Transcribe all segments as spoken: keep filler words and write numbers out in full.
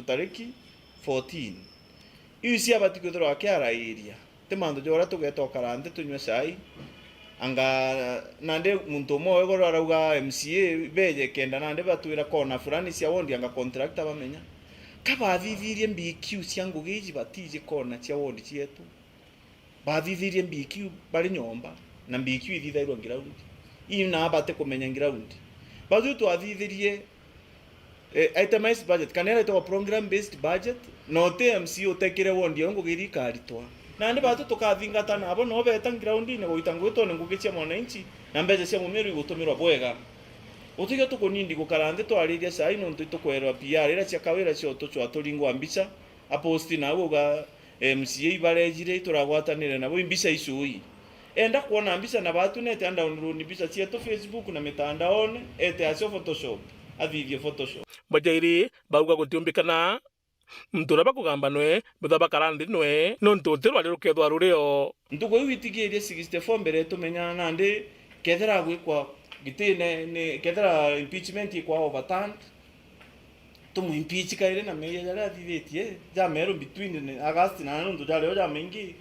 tariki fourteen. Iu ciabati kwithirwa akiarairia. Ti mantu ja uria tugeeta ukara nthi tunywe cai. Anga nandi muntu umwe wa iguru arauga M C A beje kenda nandi batwira kona fulani cia ward anga contractor bamenya. Ka bathithirie B Q cia ngugi iji batiji kona cia ward cietu. Bathithirie B Q bari nyomba, na B Q ithithairwa ground. Ii na bati kumenya ground. Batwi twathithirie, eh, itemized budget, kana iria itagwa program based budget, na uti M C A utekire ward iyo ngugi iria ikaritwa. Nandi batwi tukathingata nabo, no beta groundine gwita ngugi twone ngugi cia mwananchi, na mbeca cia Mumiru igutumirwa bwega. Gutigio tukunindi gukara nthi twariria cai, nontu itukwerwa P R iria cia kawira cio tucwa turingwa mbica, aposti nau uga, M C A ibarejire, ituragwatanire nabo, imbica icui. Enda kwona mbica na batunete a download mbica cietu Facebook na mitandaone, ete acio Photoshop, athithie Photoshop. Bajairi bauga gutiumbikana muntu uria bakugamba nwe, betha bakara nthi nwe, nontu uti rwari rukethwa rurio. Ntuku iu itigirie sixty-four mbere tumenyana nandi kethira gwikwa gitine ni kethira impeachment ikwa overturned, tumu impeach kairi na meeyia jaria athithitie jameru between August na nontu jario jamaingi,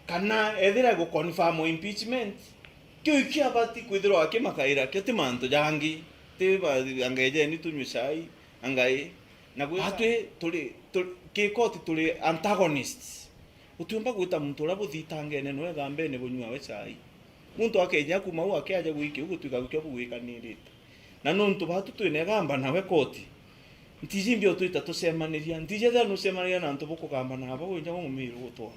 kana ethira gu confirm impeachment, kiu kiabati kwithirwa akimakaira kio ti mantu jangi, ti ba-, anga ejeni tunywe cai, anga i, na gwi batwi turi, turi, ki koti turi antagonists. Utiumba gwita muntu uria buthitangene nwe gambene bunywawe cai. Muntu akeja kuma u akiaja gwikia u gutwika gukio bugwikanirite. Na nontu batu twina igamba nawe koti, ntiji mbio twita tucemaniria, ntiji ethira nucemaniria na antu bukugamba nabo, winja bo Mumiru gutwona.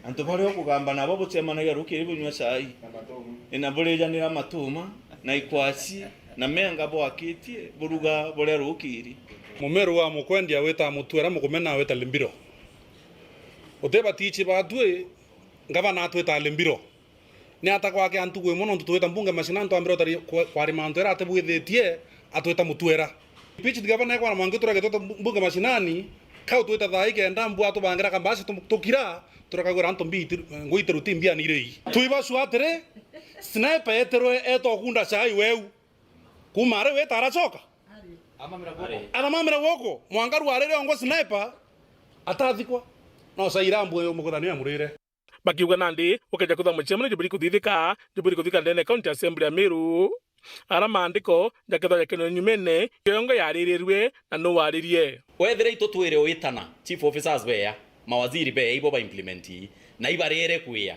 Antu baria ukugamba nabo bucemanagia rukiri bunywa cai, na burijanira matuma, na ikwaci, na menga bwakitie, buruga buria rukiri. Mumiru wa mukwendia wita mutwera mukumena wita limbiro. Uti batichi batwi, ngavana atwita limbiro. Ni ata kwakea ntuku imwe nontu twita mbunge mashinani twambire utari kwa-, kwarima antu era atibwithitie atwita mutwera. Impeached governor ekwana mwangi turage twita mbu-, mbunge mashinani, kau twita thaa ikenda mbua tubangira kambasi tu-, tukira, turakagwira antu mbi iti-, ngui itiruti mbia ni irei. Twiba sure atiri, sniper etirwe etwa kunda cai weu. Kuma ari wita aracoka? Aramamira guku, mwanka rwarire ongo sniper, atathikwa. No cai irambu muguthanio ya murire. Bakiuga nandi gukeja kwithwa mucemanio juburi kuthithika, juburi kuthika ndene County Assembly ya Meru. Ara maandiko jakethwa jakenwe nyumene, kiongo yaririrwe na nu waririe. Wethira itu twire witana, chief officers beya, mawaziri beya, ibo ba implement ii, na ibarire kwia.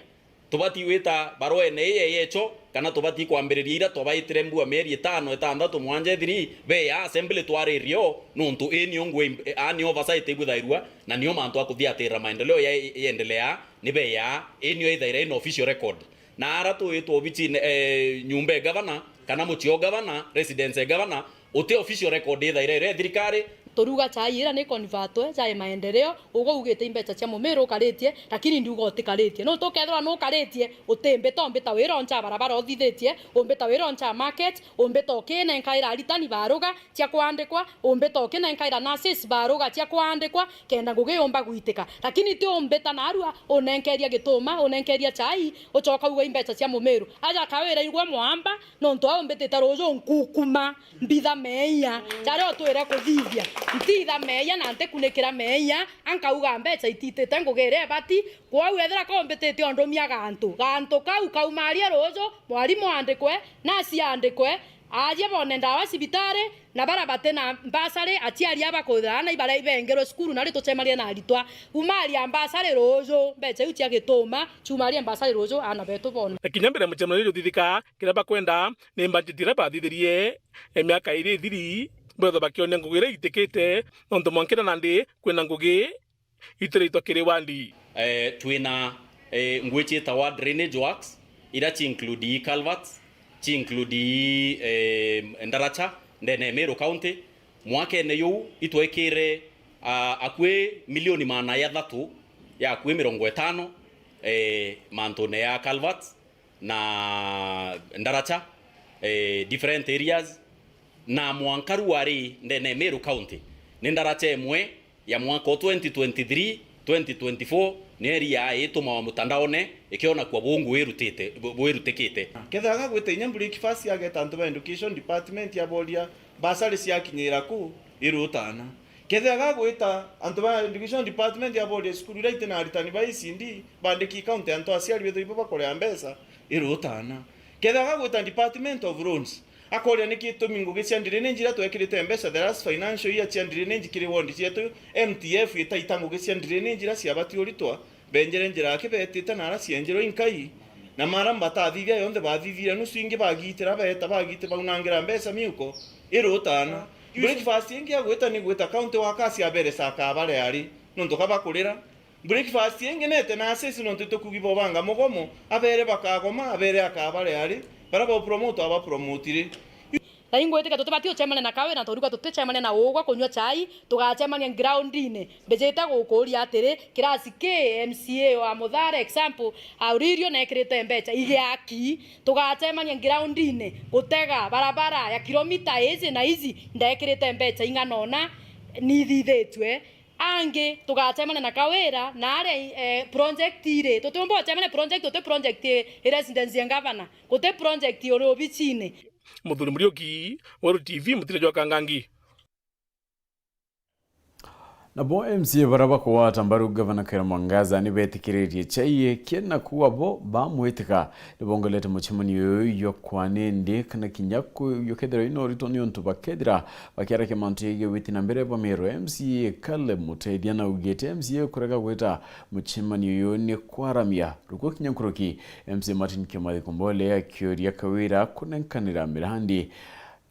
Tubati wita barwene ii yecho, kana tubati kwambiriria ira twabaitire mbua mieri itano, itantatu, mwanja ithiri, beya assembly twaririo, nontu ii nio ngui, aa nio oversight ibuthairua, na nio mantu a kuthiatirira maendeleo ya, yendelea, ni beya, ii nio ithaira ina official record. Na ara twitwa obicine, eh, nyumba e gavana, kana mucii o gavana, residence e gavana, uti official record ithaira ira e thirikari. Turuga chai ira ni convertwe, chai maendeleo, ugo ugite imbecha cia Mumiru ukaritie, lakini ndiuga utikaritie. Nontu ukethirwa nukaritie, utimbita umbita wira oncha barabara uthithitie, umbita wira oncha market, umbita ukinenkaira aritani baruga, cia kwandikwa, umbita ukinenkaira nurses baruga cia kwandikwa, kenda ngugi yumba gwitika. Lakini ti umbita narua, unenkeria gituma, unenkeria chai, ucoka uga imbecha cia Mumiru. Aja kawira igwe mwamba, nontu au mbitite ruju nkukuma, mbitha meeyia, jaria utwire kuthithia. Ntitha meeyia na ntikunikira meeyia, ankauga mbecha ititite ngugi iria ibati. Kwou ethira ka umbitite undumia gantu, gantu kau kaumarie ruju, mwarimu andikwe, nasi andikwe, Aajie boone ndawa cibitari, na baria bati na mbasari, aciari aa bakwithira aana ibaria ibengerwe cukuru, nari tucemanie na aritwa. Kuuma aria mbasari ruuju, mbecha iu cia gituma, ciumarie mbasari ruuju, aana beetu boone. Na kinya mbere mucemanio juthithika, kiria bakwenda ni mbanjeti iria bathithirie, e miaka iiri ithiri, bwethwe bakionia ngugi iria iitikite, nontu mwankira nandi kwina ngugi itiritwa kiri wandi. Eh, twina, eh, ngui ciitawa drainage works, iria ci include culverts, ci include, eh, ndaracha ndene ya Meru County. Mwakene juu itwekire, ah, akui milioni maana jathatu ya akui mirongo itano, eh, mantune ya culverts, na ndaracha, eh, different areas, na mwanka riu ari ndene ya Meru County, ni ndaracha imwe ya mwaka o twenty twenty-three, twenty twenty-four, ni area itumawa mutandaone ikionakua bungu wirutite, bu-, bwirutikite. Kethira gagwita inya breakfast ageta antu ba education department aboria bursary ciakinyira ku irutana. Kethira gagwita antu ba education department ya board ya cukuru iria iti na aritani ba E C D, bandiki county antu aciari bethu ibo bakurea mbeca, irutana. Kethira gagwita department of roads, akoria niki itumi ngugi cia drainage iria twekirite mbeca the last financial year cia drainage kiri ward cietu, M T F itaita ngugi cia drainage iria ciabati uritwa, benjere njira aki betite na aria cienjerwe inkai, na mara mbatathithia yonthe bathithire nusu ingi bagitira beta bagite baunangira mbeca miuko, irutana. Breakfast ingi ya gwita ni gwita county workers abere saa kabare ari, nontu ka bakurira. Breakfast ingi nete na assess nontu itukugi bo banga mugomo, abere bakagoma, abere akabare ari, bara ba promote aba promotire. Na ingwitika tutibati ucemania na Kawira, na turiuga tuticemania na ugwa kunyua chai, tugacemania groundine. Mbijite gukuria atiri, kirasi ki M C A wa Muthara example, Aurelio nekirite mbeca igiaki, tugacemania groundine gutega barabara ya kilomita ici na ici, ndekirite mbeca ing'ana ona nithithitue. Angi tugacemania na Kawira na aria, eh, project iri. Tutiumba ucemania project uti project i residence ya gavana, guti project uri obicine. Muthuri Muriuki, Weru T V, mutine jwa Kangangi. Nabo M C A baria bakugwata mbaru Gavana Kawira Mwangaza ni betikiritie chai eki na kuuga bo bamwitika. Ni bongelete mucemanio uyu jwa kwanindi kana kinya ku-, jukethirwa ina urito niuntu bakethira bakiarakia mantu jegie witi na mbere bwa Meru. M C A Caleb Mutethia naugite M C A kurega gwita mucemanio uyu ni kwaramia. Ruku kinya nkuruki, M C A Martin Kimathi Kombole akiuria Kawira kunenkanira mirandi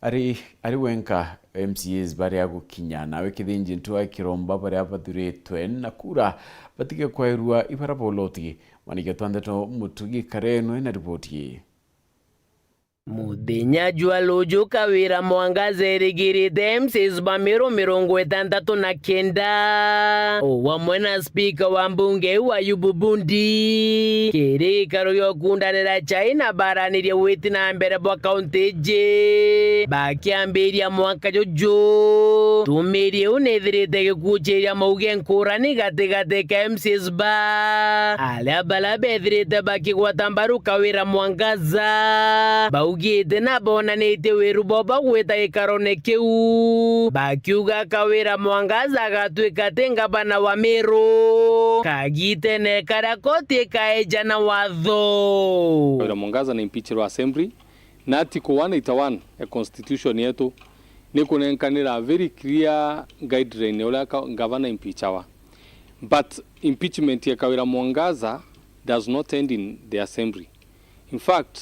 ari, ari wenka M C As baria gukinya, nawe Kithinji Ntua akiromba baria bathuritwe na kura batige kwairua ibara boloti. Mwaniki Twandeto Mutugi Karenwe na riboti ii. Muthenya jwa ruju Kawira Mwangaza erigirite M C As ba Meru mirongo itantatu na kenda, o wamwe na spika wa mbunge iu Ayubu Bundi, kiri gikaro gia ukundanira chai na baranirie witi na mbere bwa kaunti iji. Bakiambiria mwaka juju, tumiri iu nithirite gikuchiria mauge nkurani gatigati ka M C As ba aria baria bethirite bakigwata mbaru Kawira Mwangaza. Baugite na bonanitie wiru bwao bwa gwita gikarone kiu, bakiuga Kawira Mwangaza agatwika ati ngavana wa Meru kagitene karia koti ikaeja na watho. Kawira Mwangaza na impeachirwe assembly, na article one eighty-one ya constitution yetu ni kunenkanira very clear guideline ya uria ka-, ngavana impeachawa. But impeachment ya Kawira Mwangaza does not end in the assembly. In fact,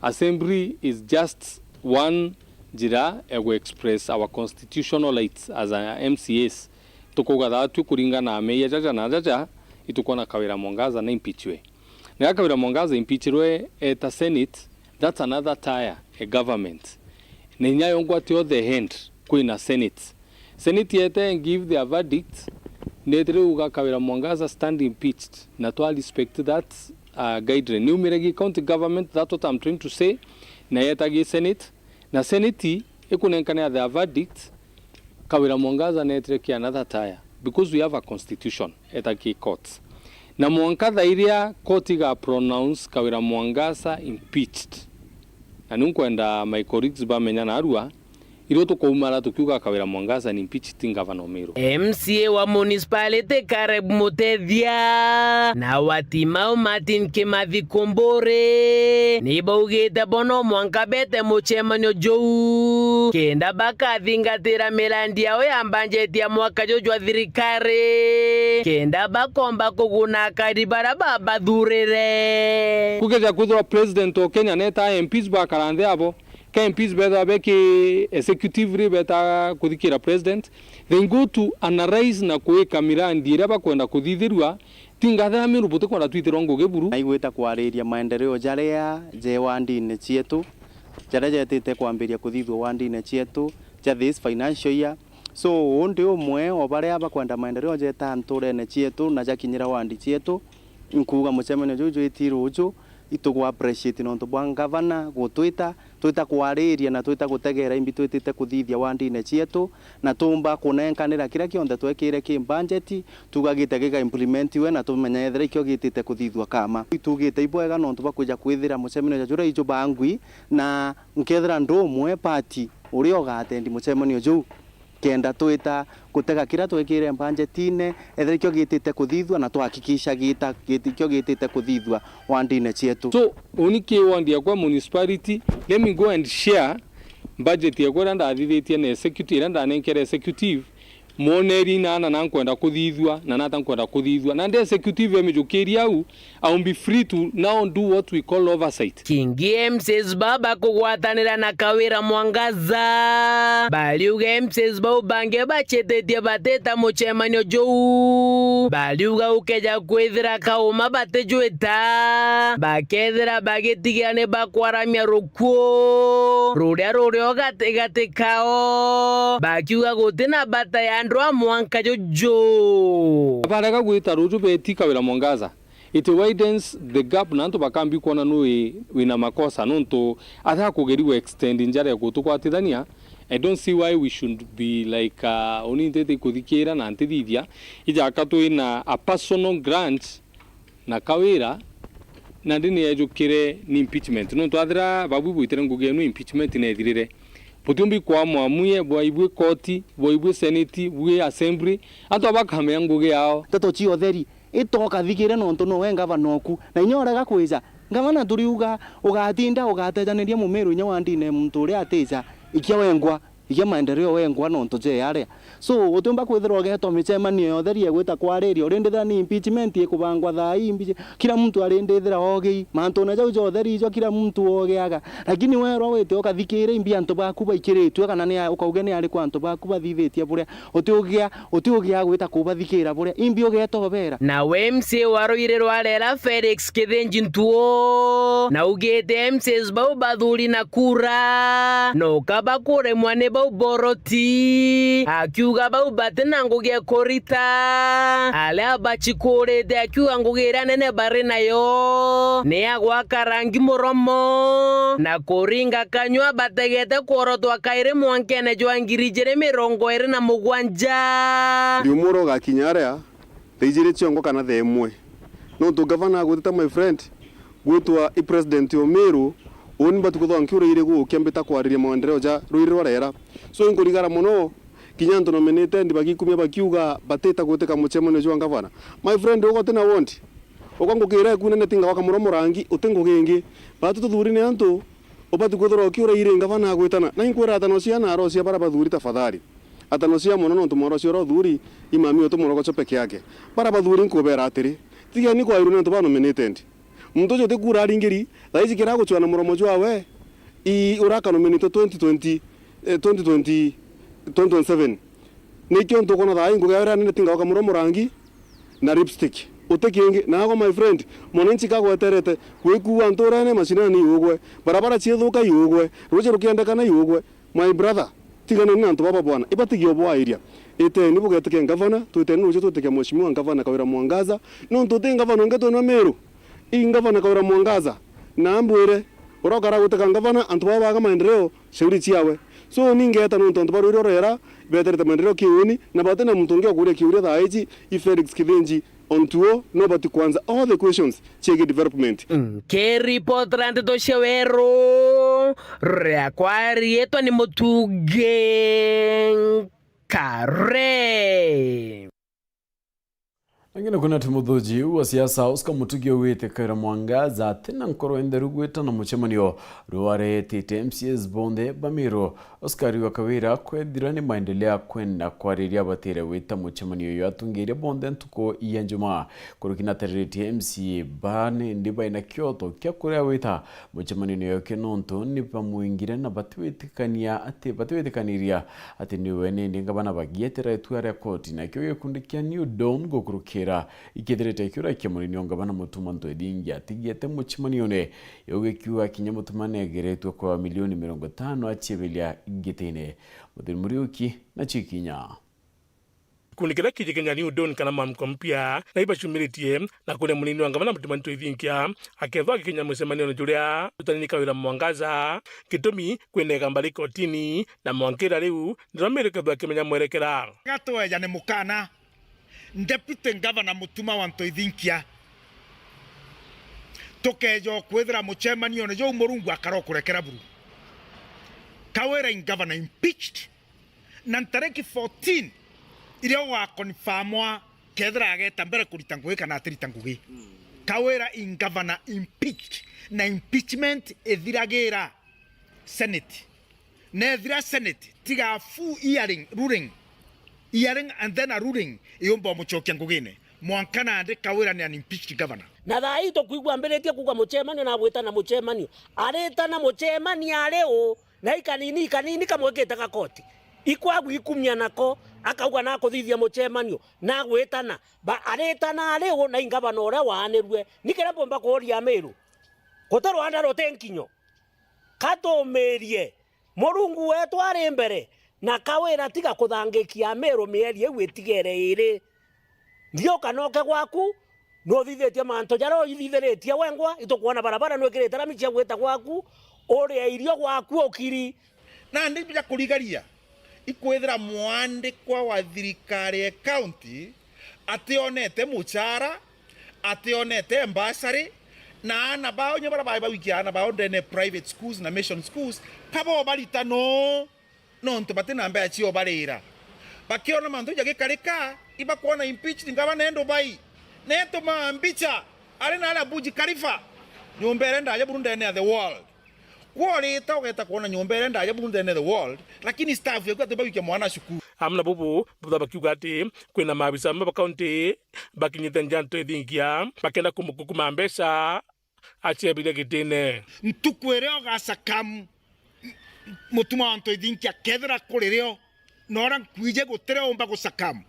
assembly is just one njira ya gu express our constitutional rights as a M C As. Tukuga that tu kuringana na meya jaja na jaja, itukwona Kawira Mwangaza na impeachwe. Na Kawira Mwangaza impeachirwe eta Senate, that's another tire a government. Na inya yongwa at the other end, kwina Senate. Senate yete and give their verdict, netire uga Kawira Mwangaza stand impeached, na twa respect that, uh, guideline. Niumire gi county government, that's what I'm trying to say, na yeta gi Senate, na Senate ikunenkana their verdict, Kawira Mwangaza netire ki another tire, because we have a constitution, eta ki court. Na mwanka thaa iria court iga pronounce Kawira Mwangaza impeached. Na niu nkwenda my colleagues bamenya narua, irio tukoumara tukiuga Kawira Mwangaza ni impeached ti ngavana o Meru. M C A wa municipality Caleb Mutethia na wa Timau Martin Kimathi Kumburi ni baugite bo no mwanka bete mucemanio juu kenda bakathingatira mirandi yao ya mbanjeti ya mwaka juu jwa thirikari kenda bakomba kuguna akari baria babathurire. Kukethira kwithirwa president o Kenya neta M Ps bakara nthi abo, ka M Ps bethirwa be ki executive ri beta kuthikira president, they go to analyze na kuika mirandi iria bakwenda kuthithirua. Tingathira Meru butikwenda twithirwa ngugi buru. Naigwita kwariria maendeleo jaria je wandine cietu, jaria jetite kwambiria kuthithua wandine cietu ja this financial year. So, undi umwe o baria bakwenda maendeleo jeta nturene cietu na jakinyira wandi cietu, nkuuga mucemanio juu jwiti ruju, itugu appreciate nontu bwa ngavana gutwita, twita kwariria na twita gutegera imbi twitite kuthithia wandine cietu, na tumba kunenkanira kiria kionthe twekire ki mbanjeti, tugagite giga implementiwe na tumenye ethira ikio gitite kuthithua kama. Itugite ibwega nontu bwa kwija kwithira mucemanio ja juria iju bangwi, na nkethira ndi umwe party uria ugatendi mucemanio juu. Kenda twita gutega kiria twikire mbanjetine, ethira ikio gitite kuthithua na twahakikisha gita, giti-, ikio gitite kuthithua wandine cietu. So, uni ki wandi yakwa municipality, let me go and share budget yakwa iria ndathithitie na executive, iria ndanenkere executive, mwonerie inaana na nkwenda kuthithua na nata nkwenda kuthithua. Na ndi executive emijukirie au, I will be free to now do what we call oversight. Kingi M C As baba kugwatanira na Kawira Mwangaza. Bariuga M C As bau bangi bacititie batita mucemanio juu. Bariuga ukeja kwithira kauma batijwita, bakethira bagitigira ni bakwaramia rukuo ruria ruri o gatigati kao, bakiuga guti na bata ya andu a mwanka juju. Barega gwita ruju beti Kawira Mwangaza. It widens the gap na antu bakambi kwona nu wi, wina makosa nontu atha kugeri gu extend njara ya gutukwatithania. I don't see why we should be like, uh, uni ntete ikuthikira na ntithithia ijaka twina a personal grant na Kawira, na ndi ni ejukire ni impeachment nontu athira babu bwitire ngugi yenu impeachment nethirire. Butiumbi kwamwa mwie bwa ibwe koti, bwa ibwe senate, bwe assembly, antu abakamea ngugi yao. Nteto cia utheri itoka thikire nontu nowe ngavana oku. Na inya urega kwija, ngavana turiuga ugatinda ugatejaniria mumiru inya wa ndine muntu uria atija, ikia wengwa, ikia maendeleo wengwa nontu je aria. So, utiumba kwithirwa ugetwa micemanio ya utheri egwita kwariria, urindithira ni impeachment ikubangwa thaa ii, impeach-, kila muntu arindithira ogi. Mantune jau ja utheri ijo kila muntu ogiaga. Lakini werwa wite ukathikira imbi antu baku baikiritue kana ni a-, ukauge ni ariku antu baku bathithitie buria. Utiugia, utiugia gwita kubathikira buria. Imbi ugeta ubera. Nawe M C A wa Ruiri rwa Rera Felix Kithinji Ntuo, naugite M C As bau bathuri na kura, noka bakuremwa ni bau boroti, akiuga bau bati na ngugi ya kurita. Aria bacikurite akiuga ngugi iria nene bari nayo ni ya gwaka rangi muromo na kuringa kanyua bategete kworotwa kairi mwankene jwa ngiri ijiri mirongo iri na mugwanja. Riumuro ugakinya aria thaa ijiri ciongo kana thaa imwe. Nontu ngavana agwitite, my friend, gwitwa i president o Meru, uni mbati kwithirwa nkiura irigu ukiambita kwariria maendeleo ja Ruiri rwa Rera. So, inkurigara mono kinya antu nominated bagikumia bakiuga batita gwitika mucemanio jwa ngavana. My friend, uga uti na ward, uga ngukira iku nene tinga gwaka muromo rangi, uti ngugi ingi. Batu tuthuri ni antu ubati kwithirwa ukiura iri ngavana agwitana. Na inkwira atano cia na arocia bara bathuri tafadhali. Atano cia mono nontu mwarocia uria uthuri, imami utu murogoco peke yake. Bara bathuri nkubera atiri, tigeni kwairwa ni antu ba nominated. Muntu ucio uti kura aringiri, thaa ici kira gucwana muromo jwawe, i, uraka nominate twenty twenty, eh, twenty twenty, twenty twenty-seven. Nikio ntukona thaa ii ngugi yawe iria nene tinga gwaka muromo rangi na lipstick. Uti kingi. Nago, my friend, mwananchi kagweterete gwikua nturene, mashinani iugwe, barabara ciithuka iugwe, ruji rukiendekana iugwe. My brother, tiganeni na antu baba bwana, ibatigie ubwairia. Iteni bugetike ngavana, twiteni ruji twitike Mheshimiwa Ngavana Kawira Mwangaza, nontu uti ngavana ungi twina Meru. I ngavana Kawira Mwangaza, na ambwire, uria ukara guteka ngavana, antu baba baga maendeleo, shauri ciawe. So, ni ngeta nontu antu ba Ruiri rwa Rera beterete maendeleo kiuni, na bati na muntu ungi wa kuria kiuria thaa iji, i Felix Kithinji, Ontuo, no bati kwanza all the questions ciegii development. Nkiripotera ndeto cia weru, riakwa riitwa ni Mutungi Nkare. Angina kuna timuthuji wa siasa Oscar Mutugi ugite Kawira Mwangaza ati na nkoro entheru gwita na mucemanio rwaretite M C As bonthe ba Meru. Oscar wa Kawira kwethira ni maendelea kwenda kwariria batire gwita mucemanio uyu atungiria bonthe ntuku ya Njumaa. Kuruki na tariritie M C A ba nindi baina kioto kia kuria gwita mucemanio ni yokio nontu ni bamwingire na batiwitikania ati, batiwitikaniria ati niwe nindi ngavana bagietera itua ria koti. Nakio gikundi kia New Dawn gukurukira ikithirite kiura kia Munini wa Ngavana Mutuma Ntwethingia atigite mucemanione, yo gikiuga kinya Mutuma negeretwe kwa milioni mirongo itano acibiria gitine. Muthuri Muriuki na cikinya. Gikundi kiria kiji Kenya New Dawn kana Mwamko Mpya na ibacumiritie na kuria Munini wa Ngavana Mutuma Ntwethingia akethwa agikinya mucemanione juria utanini Kawira Mwangaza. Gitumi kwina igamba ri kotini na mwankira riu ndiromire kethwa akimenya mwerekera. Gatweja ni mukana. Deputy Governor Mutuma wa Ntoithinkia, tukeeja o kwithira mucemanione juu Murungu akara o kurekera buru. Kawira in governor impeached, Na ntariki fourteen iria ugakonfamwa kethira ageta mbere kurita ngugi kana atirita ngugi. Kawira in governor impeached, na impeachment ithiragira Senate. Na ethira Senate, tiga a full hearing, ruling, hearing and then a ruling, yumba umucokia ngugine. Mwanka nandi Kawira ni an impeached governor. Na thaa ii tukwigua ambiritie kuuga mucemanio na gwitana mucemanio. Aritana mucemanio ari u, na ikanini, ikanini kamwikite gakoti. Ikwagwa ikumia nako, akauga nakuthithia mucemanio, na gwitana. Ba, aritana ari u, na ingavana uria waanirue. Ni kiria mpumba kuuria Amiru. Guti rwanda ruti nkinyo. Katumirie. Murungu wetu ari mbere, na Kawira tiga kuthangikia Amiru mieri iu itigere iri. Thiuka noke gwaku, nuthithitie mantu jaria uithithiritie wengwa, itukwona barabara nwikirite rami cia gwita gwaku, uria irio gwaku ukiri. Nandi bia kurigaria, ikwithira mwandikwa wa thirikari ya county ationete muchara, ationete bursary, na aana bao inya baria bai bawikia aana bao ndene private schools na mission schools, kabo barita no, nontu bati na mbeca cio barira. Bakiona mantu jagikarika, ibakwona impeached ngavana e Dubai. Netumaa mbicha, ari na aria Burj Khalifa, nyumba iria ndaja buru ndene ya the world. Kworita ugeta kwona nyumba iria ndaja buru ndene the world, lakini staff yaku ati bawikia mwana cukuru. Amwe na bubu, butha bakiuga ati kwina maabisa amwe ba kaunti bakinyite nja Anto Ithingia bakenda kumukukuma mbeca acebire gitine. Ntuku iria ugacakamu mutuma wa Anto Ithingia, kethira kuri rio, na uria nkwije gutire umba gucakamu,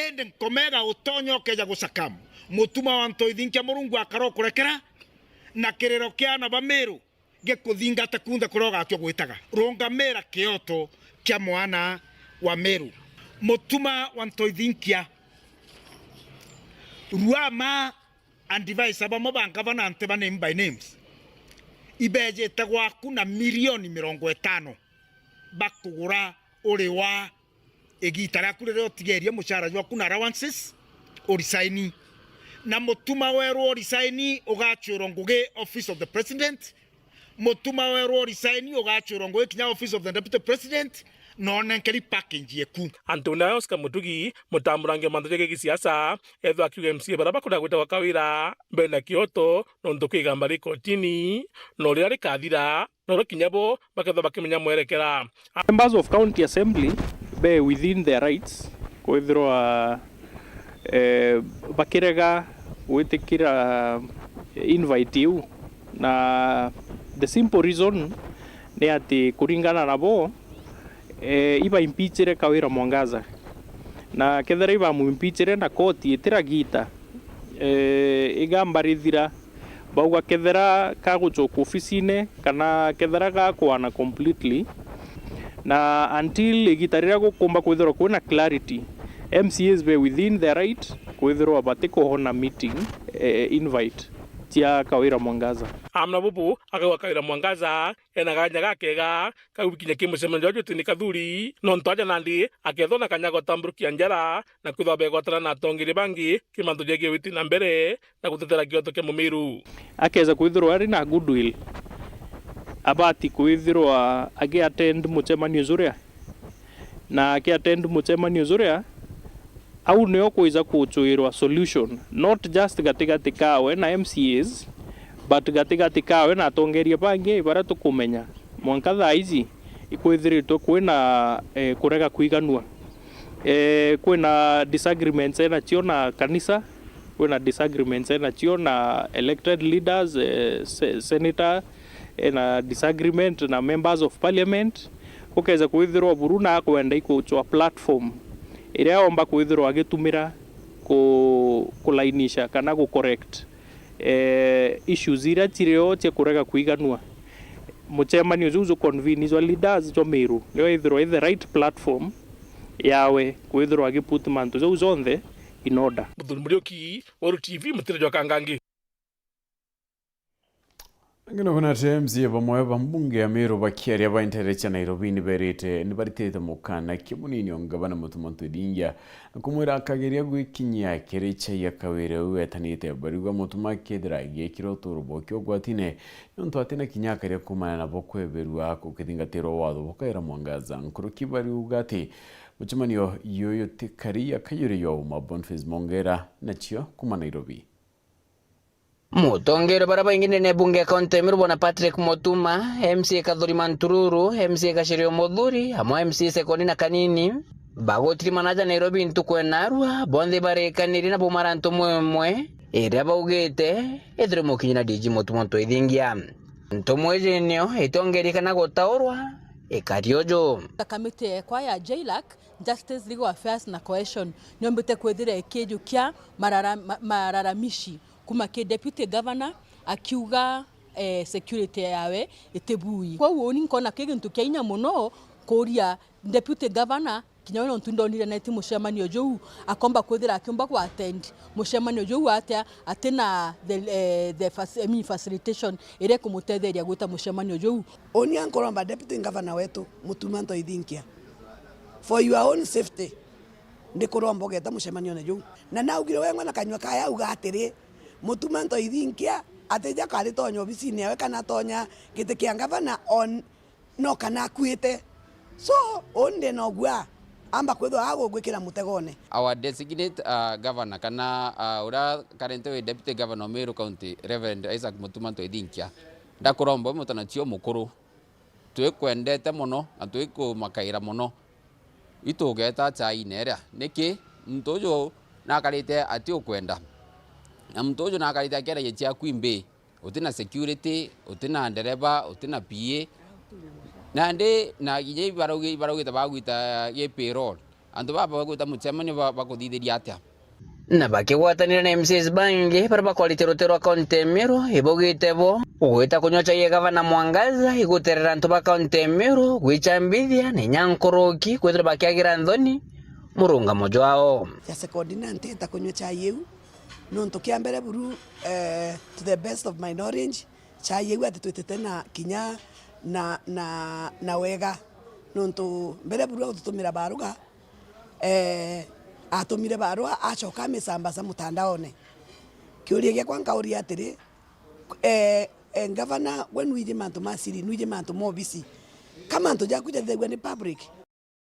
indi nkomega utonya ukeja gucakamu. Mutuma wa Anto Ithingia, Murungu akara ukurekera, na kiriro kia aana ba Miru gikuthingate kunthe kuria ugatua gwitaga. Rungamira kioto kia mwana wa Miru. Mutuma wa Anto Ithingia, Ruama and Vice bamwe ba ngavana nti ba name by names, ibejite gwaku na milioni mirongo itano bakugura uri wa igita riaku riria utigerie mucara jwaku na allowances, urisaini. Na mutuma werwo urisaini ugacwirwo ngugi office of the president, mutuma werwo urisaini ugacwirwo ngugi kinya office of the deputy president, na unenkeri package yeku. Antonia Oscar Mutugi, mutamburangi wa mantu ja gisiasa, ethwa akiuga M C A baria bakwenda gwita gwa Kawira mbere na kioto nontu kwi igamba ri kotini, na riria rikathira, norio kinya bo bakethwa bakimenya mwerekera. Members of County Assembly be within their rights kwithirwa, eh, bakirega gwitikira invite iu, na the simple reason ni ati kuringana na bo, eh, ibaimpeachire Kawira Mwangaza, na kethira ibamuimpeachire na koti itiragita, eh, igamba rithira, bauga kethira kagucoka ofisine kana kethira gakwana completely, na until igita riria gukumba kwithirwa kwina clarity, M C As be within their right kwithirwa batikuhona meeting, eh, invite cia Kawira Mwangaza. Amwe na bubu, akauga Kawira Mwangaza ena kanya gakega ka gwikinya ki mucemanio jwa Justin Kathuri, nontu aja nandi akethwa na kanya ga gutamburukia njara na kwithirwa begwatana na atongeria bangi ki mantu jegie witi na mbere na gutetera kioto kia Mumiru. Akeza kwithirwa ari na goodwill, abati kwithirwa agi attend mucemanio juria, na aki attend mucemanio juria, au nio kwija kucwirwa solution, not just gatigati kawe na M C As, but gatigati kawe na atongeria bangi baria tukumenya. Mwanka thaa iji ikwithiritwe kwina, eh, kurega kwiganua. Eh, kwina disagreements enacio na kanisa, kwina disagreements enacio na elected leaders, eh, se-, senator, ena disagreement na members of parliament, gukeza kwithirwa buru na akwenda ikucwa platform iria omba kwithirwa agitumira ku-, kulainisha kana gu correct, eh, issues iria cirio cia kurega kwiganua. Mucemanio juu ju convene jwa leaders jwa Miru nio ithirwa i the right platform yawe kwithirwa agi put mantu jau jonthe in order. Muthuri Muriuki, Weru T V, mutiro jwa Kangangi. Ngina kuna M C A bamwe ba mbunge ya Meru bakiaria ba ntere cia Nairobi ni berite, ni baritite mukana kia munini o ngavana Mutuma Ntwidingia, kumwira akageria gwikinyia kiri chai ya Kawira u etanite. Bariuga Mutuma akethira agiekira uturo bwa kiugwatine, nontu atina kinya akaria kumana nabo kweberua gukithingatirwa watho bukaira Mwangaza. Nkuruki bariuga ati Mucemanio yuyu ti kari ya kayuri ya uma. Boniface Mongera nacio kuma Nairobi. Mutongeria bara baingi ndene ya bunge ya kaunti ya Meru bwana Patrick Mutuma, M C A Kathuri Mantururu, M C A Gacirio Muthuri, amwe M C A Sekoni na Kanini, bagutirimana aja Nairobi ntuku ya narua, bonthe barikanirie na baumara ntumu imwe, iria baugite ithire mukinyi na D G Mutuma Ntoithingia. Ntumu iji nio itongerie kana gutaurwa ikari uju. Kamiti yeekwa ya JLAC, Justice, Legal Affairs na Cohesion, niombite kwithira ikijukia marara-, ma-, malalamishi kuma ki Deputy Governor akiuga, eh, security yawe itibui. Kwou uni nkona ki gintu kia inya mono kuuria Deputy Governor, kinya we nontu ndonire neti mucemanio juu, akomba kwithira akiumba ku attend mucemanio juu atia atina the, eh, the fac-, I mean, facilitation iria ikumutetheria gwita mucemanio juu. Uni ankuromba Deputy Governor wetu, Mutuma Ntoithinkia, for your own safety, ndikuromba ugeta mucemanione juu. Na naugire wengwa na kanyua kaya auga atiri, Mutuma Ntoithinkia atija karitonya obisine yawe kana atonya giti kia ngavana on, no kana akuite. So, uni ndinogua amba kwithwa agugwikira mutegone. Our designate, uh, governor kana, uh, uria currently wi deputy governor o Meru County, Reverend Isaac Mutuma Ntoithinkia, ndakuromba wi mutanacio mukuru, twikwendete mono na twikumakaira mono. Itugeta chaine iria. Niki? Muntu uju nakarite ati ukwenda. Na muntu uju nakarite akiaragia ciaku imbi. Utina security, utina ndereba, utina P A. Nandi na kinya ibaraugi-, ibaraugite bagwita gi payroll. Antu baba bagwita mucemanio ba-, bakuthithiria atia? Na bakigwatanira na M C As bangi baria bakwarite rutere rwa kaunti ya Meru, ibaugite bo gwita kunywa chai ya gavana Mwangaza iguterera antu ba kaunti ya Meru gwicambithia na inya nkuruki kwithira bakiagira nthoni murungamo jwao. Ya sekondi na ntita kunywa chai iu, nontu kia mbere buru, eh, to the best of my knowledge, chai iu ati twitite na kinya na, na, na wega, nontu mbere buru agututumira baruga, eh, atumire barua, acoka amisambaza mutandaone. Kiuria giakwa nkauria atiri, eh, eh, ngavana, we nwiji mantu ma siri, nwiji mantu ma obisi. Ka mantu jaku jathithagua ni public?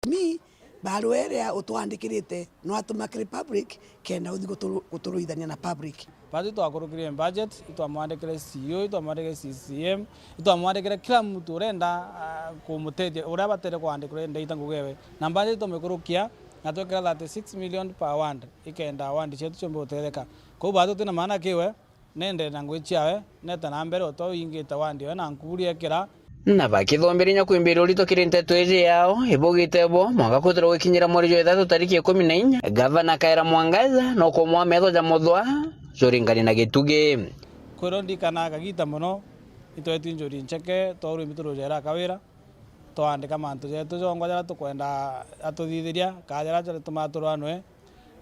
Mi, barua iria utwandikirite, nwatuma kiri public, kenda uthi guturu-, guturuithania na public. Batu itwakurukirie budget, itwamwandikire C E O, itwamwandikire C C M, itwamwandikire kila muntu urenda, ah, kumutethia, uria abatere kwandikirwa, ndaita ngugi ewe. Na budget itwamwikurukia, na twekira thirty-six million per ward, ikenda ward cietu ciumbe gutetheka. Kwou batu twina maana kiwe, nende na ngugi ciawe, neta na mbere o ta uingite ward ewe na nkuri ekira. Na bakithomberia inya kwimbiria urito kiri nteto iji yao, ibaugite bo, mwanka kwithirwa gwikinyira mweri jwa ithatu tariki ikumi na inya, gavana akaera Mwangaza no kumwaa metho ja muthwa juringane na gitugi. Kwirwo ndikana kagita mono, itwetwi njuri ncheke, twaurwa imbi turujera kawira, twaandika mantu jetu jongwa jaria tukwenda atuthithiria, kaa jaria jatumaa turwa nwe,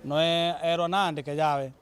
noe erwa naandike jawe.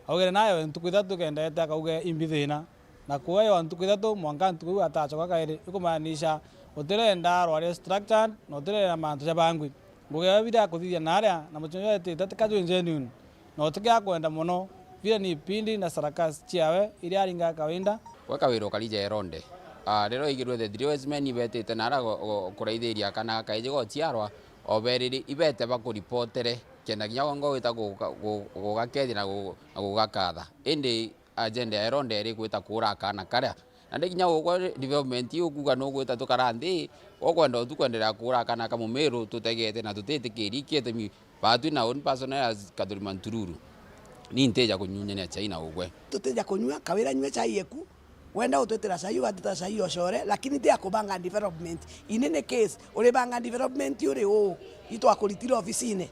Augire nayo ntuku ithatu ikendete, akauga imbi thina. Na kuewa ntuku ithatu, mwanka ntuku iu atacoka kairi, ikumaanisha utirenda arwari structured, na utirenda mantu ja bangwi. Ngugi ewe biria akuthithia naria, na mucunjwa etite tika jwi genuine, na utikia kwenda mono, biria ni ipindi na sarakasi ciawe iria aringaga kawaida. Gwe kawira ukari ja Eronde. Ah, riria waigirwe the three wise men ibetite nara go-, go-, kuraithiria kana kaiji gochiarwa, o beriri ibete bakuripotere. Kenda kinya gwe ngo gwita guga-, gu-, gugakethia na gu-, na gugakatha. Indi agenda ya Herode iri gwita kuura kaana karia. Nandi kinya gukwa development iu ukuuga nugwita tukara nthi, ukwenda utu kwenderea kuura kaana ka Mumiru tutegete na tutitikirie kietemi batwi na own personal as Kathuri Mantururu. Ni ntija kunyunyania chai na ugwe. Tutija kunyua, kawira nyue chai eku. Wenda utwitira chai, ugatwitira chai ucore, lakini ti ya kubanga development. In any case, uribanga development uri uu? Itwakuritire ofisine.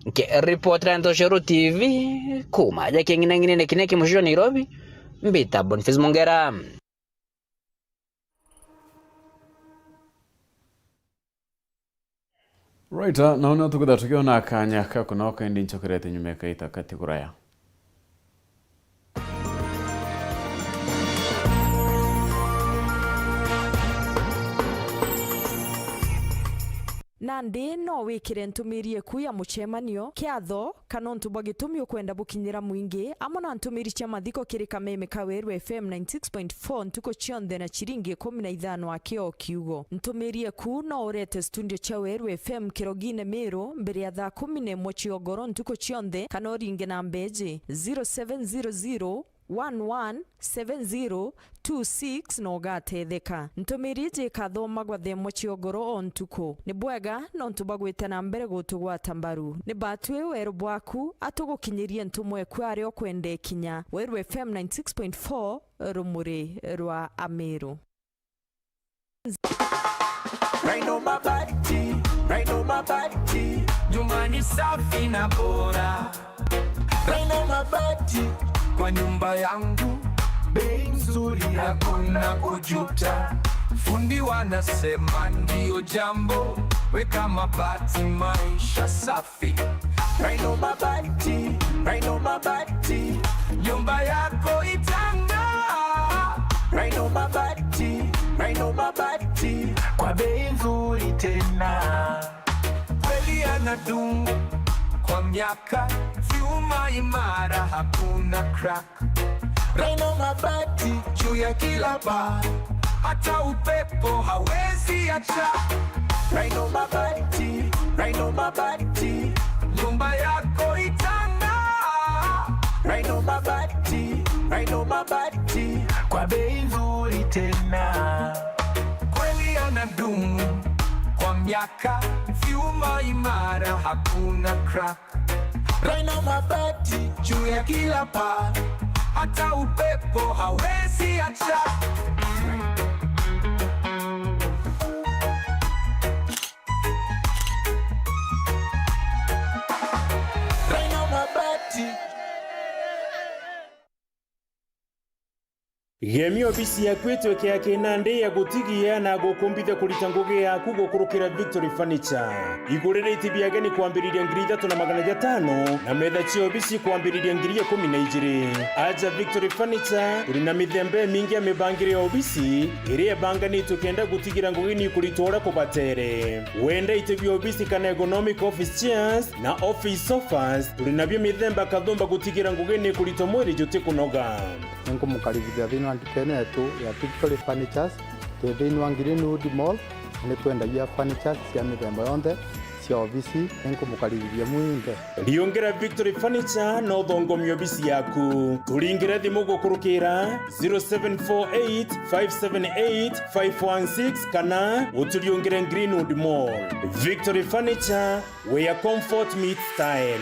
Nkiripotera Ntoshero T V, kuma aja king'inang'inene kiria ki mucii jwa Nairobi, mbita Boniface Mongera. Right, ah, nao nio tukwithirwa tukiona kanya ka kunoka, indi ncokerete nyuma ikaita kati kuraya. Nandi no wikire ntumiri eku ya mucemanio, kiatho, kana untu bwa gitumi ukwenda bukinyira mwingi, amwe na ntumiri cia mathiko kiri kameme ka Weru F M ninety six point four ntuku cionthe na ciringi ikumi na ithano aki o kiugo. Ntumiri eku no urete studio cia Weru F M Kirogine Miru mbere ya thaa kumi na imwe cia ugoro ntuku cionthe, kana uringe namba iji, zero seven zero zero, one one seven zero two six na ugatetheka. Ntumiri iji ikathomagwa thaa imwe cia ugoro o ntuku. Ni bwega nontu bwa gwita na mbere gutugwata mbaru. Ni batwi weru bwaku, atugukinyirie ntumwa eku aria ukwenda ikinya. Weru F M ninety six point four, rumuri rwa Amiru. Rhino Mabati, Rhino Mabati. Nyumba ni safi na bora. Rhino Mabati. Kwa nyumba yangu, bei nzuri, hakuna kujuta. Fundi wanasema ndio jambo, weka mabati, maisha safi. Rhino Mabati, Rhino Mabati. Nyumba yako itang'aa. Rhino Mabati, Rhino Mabati. Kwa bei nzuri tena. Kweli yanadumu kwa miaka, vyuma imara, hakuna crack. Rhino Mabati juu ya kila paa, hata upepo hawezi acha. Rhino Mabati, Rhino Mabati, nyumba yako itang'aa. Rhino Mabati, Rhino Mabati, kwa bei nzuri tena. Kweli yanadumu kwa miaka, vyuma imara, hakuna crack. Rhino Mabati juu ya kila paa, hata upepo hawezi acha. Rhino Mabati. Gemia obisi yaku itweke ya kinandi ya gutigia na gukumbithia kurita ngugi yaku gukurukira Victory Furniture. Igurire iti bia ageni kwambiriria ngiri ithatu na magana jatano na metha cia obisi kwambiriria ngiri ikumi na ijiri. Aja Victory Furniture, turi na mithemba imingi ya mibangire ya obisi iria ibanganitwe kenda gutigira ngugi ni ikuritwa uria kubatere. Wenda iti bia obisi kana ergonomic office chairs na office sofas, turi nabio mithemba kathumba gutigira ngugi ni ikuritwa mwiri jutikunoga. Ninkumukaribithia thiini wa ndukene yetu ya Victory Furnitures. Twi thiini wa Greenwood Mall, na ni twendagia furnitures cia mithemba yonthe cia obisi. Ninkumukaribithia mwinthe. Riungira Victory Furniture na uthongomie obisi yaku. Turingire thimu gukurukira zero seven four eight five seven eight five one six kana uturiungire Greenwood Mall. Victory Furniture, where comfort meets style.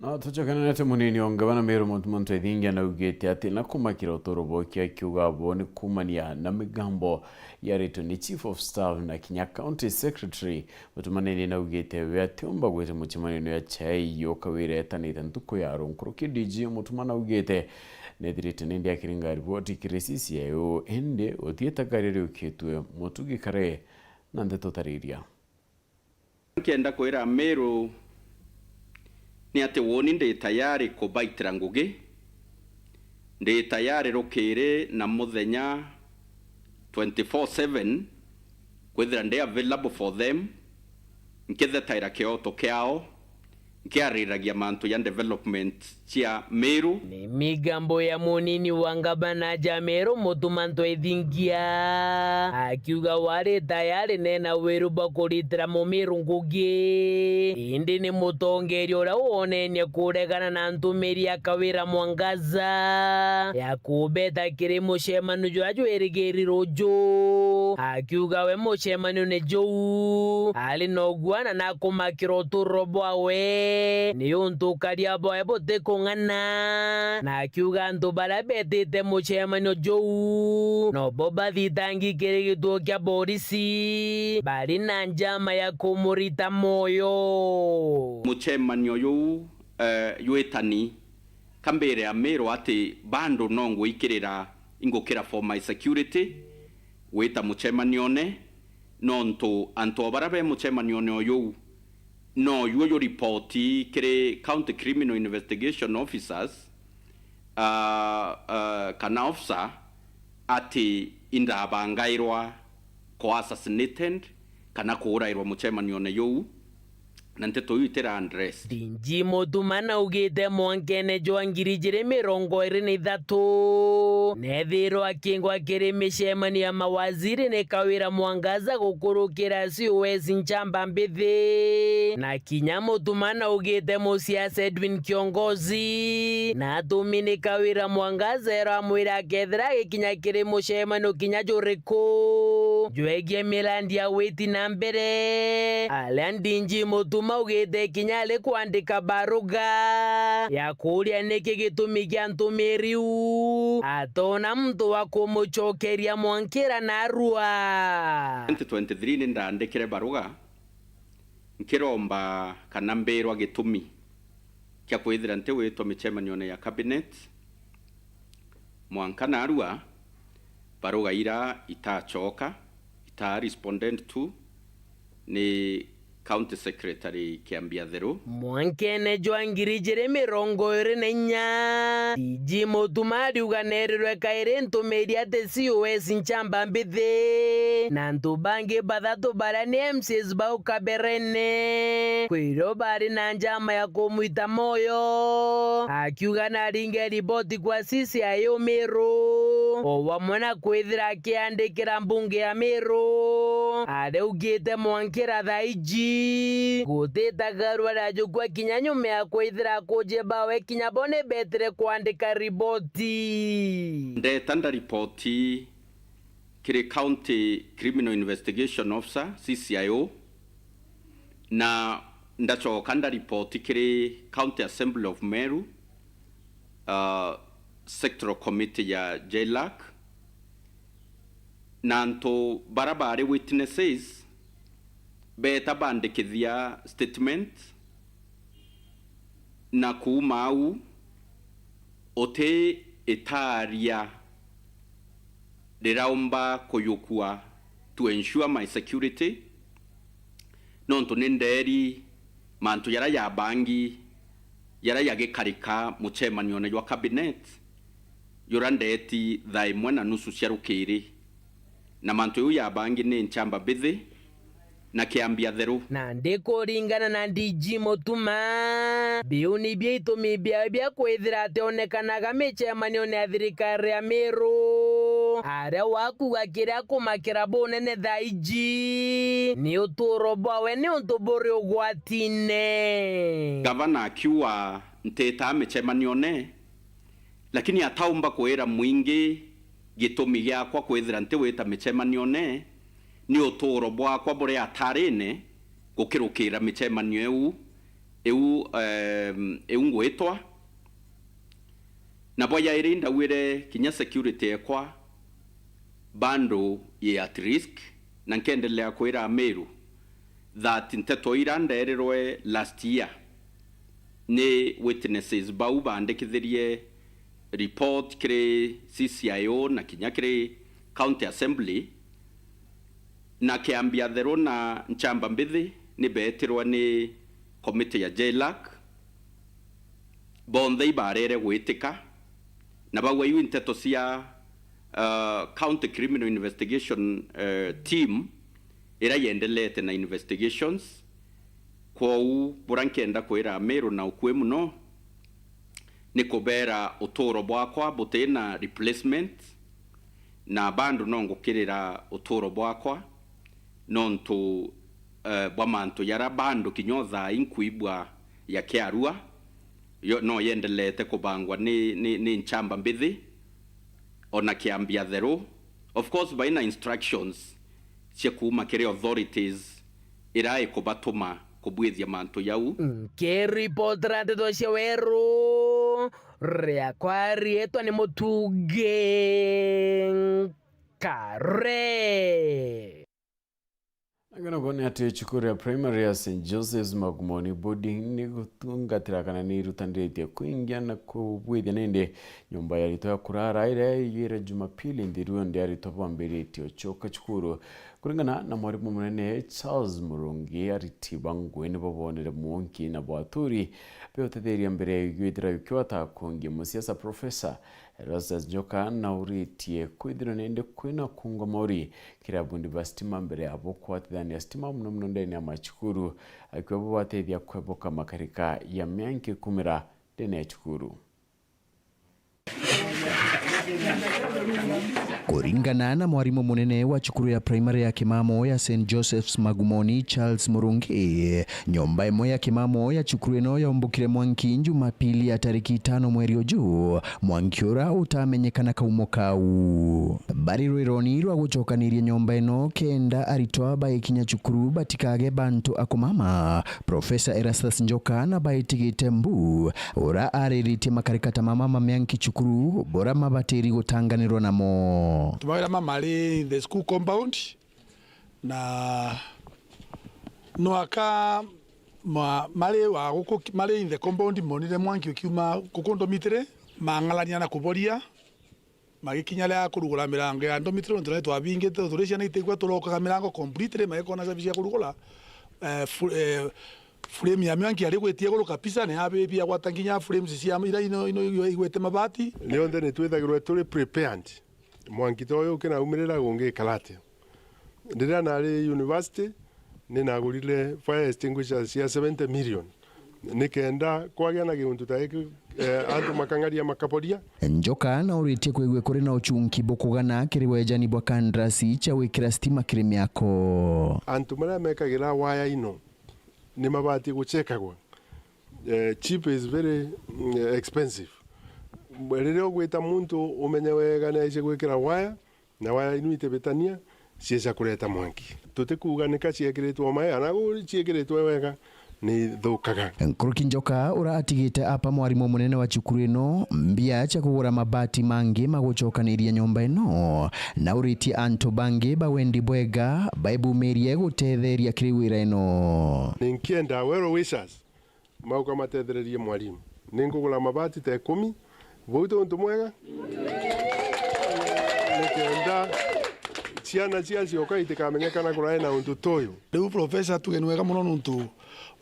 No tucokananete munini o ngavana Meru Mutuma Ntwethingia naugite ati na kumakira uturo bwake akiuga bo ni kumania na migambo yaritwe ni Chief of Staff na kinya County Secretary. Mutuma nini naugite we atiumba gwita mucemanio ya chai yo Kawira etanite ntuku ya runkuruki. D G Mutuma naugite nethirite nindi akiringa riboti kiri C C I O, indi utietaga riria ukitwe mutugi kare na ndeto tariria. Nkienda kwira Meru ni ati woni ndi tayari kubaitira ngugi, ndi tayari rukiri na muthenya twenty-four seven kwithira ndi available for them, nkithetaira kioto kiao, nkiariragia mantu ya development cia Meru. Ni migambo ya munini wa ngavana ja Meru Mutuma Ntwethingia, akiuga wari tayari nena wiru bwa kuritira Mumiru ngugi, indi ni mutongeria uria wonenie kuregana na ntumiri ya Kawira Mwangaza ya kubeta kiri mucemanio juria jwirigiri ruju, akiuga we mucemanione juu ari na uguana na kumakira uturo bwawe, ni untu ukaria bwawe butikung'ana, na akiuga antu baria betite mucemanio juu nobo bathitangi kiri gituo kia borisi bari na njama ya kumurita mwoyo. Mucemanio juu, eh, jwitani kambire Amiru ati bado no ngwikirira ingukira for my security gwita mucemanione, Nontu antu o baria be mucemanione o juu, no juo juripoti kiri County Criminal Investigation Officers, ah, ah, kana officer, ati indabangairwa ko assassinated kana kuurairwa mucemanione juu, na nteto iu itira address. D G Mutuma naugite mwankene jwa ngiri ijiri mirongo iri na ithatu, nethirwa akingwa kiri micemanio ya mawaziri ni Kawira Mwangaza gukurukira C O S Nchamba Mbithi. Na kinya Mutuma naugite musiasa Edwin Kiongozi na atumi ni Kawira Mwangaza era amwira akethira agikinya kiri mucemanio kinya juriku jwegie mirandi ya witi na mbere, aria D G Mutuma augite kinya ari kwandika baruga ya kuuria niki gitumi kia ntumiri iu atona muntu wa kumucokeria mwankira narua. Twenty twenty-three ni ndandikire baruga nkiromba kana mbirwa gitumi kia kwithira ntiwitwa micemanione ya cabinet mwanka narua, baruga ira itacoka, ita responded to ni County Secretary Kiambiatheru. Mwankene jwa ngiri ijiri mirongo iri na inya, D G Mutuma ariuga nerirwe kairi ntumiri ati C O S Nchamba Mbithi na antu bangi bathatu baria ni M Cs bau kaberene kwirio bari na njama ya kumwita moyo, akiuga naringe riboti kwa C C I O Meru o wamwe na kwithira akiandikira mbunge ya Meru. Ariaugite mwankira thaa iji gutitagarua rajukua kinya nyuma ya kwithira akuji bawe kinya bo ni betire kwandika riboti. Ndeta ndaripoti kiri County Criminal Investigation Officer, C C I O, na ndacoka ndaripoti kiri County Assembly of Meru, uh, Sectoral Committee ya JLAC, na antu bara bari witnesses beeta bandikithia statement, na kuuma au uti itaaria riraumba kuyukua to ensure my security, nontu ni ndeeri mantu jaria jabangi jaria jagikarika mucemanione jwa cabinet juria ndeeti thaa imwe na nusu cia rukiri, na mantu jau jabangi ni Nchamba Mbithi na Kiambiatheru. Nandi kuringana na D G Mutuma, biu nibio itumi biawe bia kwithira ationekanaga micemanione ya thirikari ya Meru, aria wakuga kiria kumakira bunene thaa iji ni uturo bwawe niuntu buri ugwatine. Gavana akiuga ntitaa micemanione, lakini ataumba kwira mwingi gitumi giakwa kwithira ntiwita micemanione ni uturo bwakwa buri atarine gukirukira micemanio iu, iu, em, iu ngwitwa. Na bwa jairi ndauire kinya security ekwa bado yi at risk, na nkendelea kwira Amiru that nteto ira nderirwe last year ni witnesses bau bandikithirie report kiri C C I O na kinya kiri County Assembly, na Kiambiatheru na Nchamba Mbithi ni beetirwe ni committee ya JLAC, bonthe ibarere gwitika, na bauga iu nteto cia, uh, County Criminal Investigation, uh, Team ira yendelete na investigations. Kwou bura nkenda kwira Amiru na ukui muno ni kubera uturo bwakwa buti na replacement, na bado no ngukirira uturo bwakwa nontu, eh, bwa mantu jaria bado kinya o thaa ii nkwigua jakiarua, yo, no yendelete kubangwa ni, ni, ni Nchamba Mbithi, ona Kiambiatheru. Of course, baina instructions cia kuuma kiri authorities ira ikubatuma kubwithia mantu jau. Nkiripotera nteto cia weru, riakwa riitwa ni Mutungi Nkare. Ngano ni ati cukuru ya primary ya Saint Joseph's Magumoni Boarding ni gutungatira kana ni irutaniritie kuingia na kubwithia nindi nyomba ya aritwa ya kurara iria iyire Jumapili nthiru, ndi aritwa bambiritie ucoka cukuru. Kuringana na mwarimu munene Charles Murungi, ariti ba ngugi nibo boonere mwanki na bwaturi beutetheria mbere ya gwithira ukiwata kungia musiasa. Professor Erastus Njoka nauritie kwithirwa nindi kwina kungwa mauri kiri abundi ba stima mbere ya bo kwatithania stima, muno muno ndene ya macukuru, akiuga bo batethia kweboka makarika ya mianki kumira ndene ya cukuru. Kuringana na mwarimu munene wa cukuru ya primary ya Kimamo ya Saint Joseph's Magumoni, Charles Murungi, nyomba imwe ya Kimamo ya cukuru ino yaumbukire mwanki Jumapili ya tariki itano mweri uju, mwanki ura utamenyekana kaumo kau. Bari rwironi rwa gucokaniria nyomba ino kenda aritwa baikinya cukuru batikage bantu a kumama, Professor Erastus Njoka na baitigite mbu, ura ariritie makarikata mama ma mianki cukuru bura mabatiri gutanganirwa namo. Mawira mama mari in the school compound, na nwaka ma-, mari wa guku, mari in the compound, monire mwanki ukiuma guku dormitory, mang'alania na kuboria, magikinya ria kurugura mirango ya dormitory, nontu nari twabingite, turi ciana itaigua turokaga mirango completely, magikona cabi cia kurugura, eh, fu-, eh, frame ya mianki yari igwitie iguru kabisa, ni yabibia gwata nginya frames cia ira ino, ino igwite mabati. Nionthe ni twithagirwe turi prepared. Mwanki ta uyu ukinaumirira gungikara atia? Riria nari university, ni nagurire fire extinguishers cia seventy million, nikenda kwagia na giuntu ta giki, eh, antu makang'aria makaboria. Njoka nauritie kwigua kuri na uchunki bukugana kiri wejani bwa kandarasi cia gwikira stima kiri miako. Antu maria mekagira waya ino ni mabati guchekagwa. Eh, cheap is very, mm, expensive. Riria ugwita muntu umenye wega ni aici gwikira waya, na waya inu itibitania, cieca kureta mwanki. Tutikuuga nika ciekiritwe o maya, na gu ciekiritwe wega, ni ithukaga. Nkuruki Njoka, ura atigite apa mwarimu munene wa cukuru ino mbia cia kugura mabati mangi ma gucokaniria nyomba ino, na uritie antu bangi ba wendi bwega baibumirie gutetheria kiri wira ino. Ninkienda well wishers mauka matethererie mwarimu. Ninkugura mabati ta ikumi. Bau ti untu mwega? Nikenda ciana cia cioka itikamenyekana kurai na untu ta uyu. Riu Professor, tuge ni wega mono nontu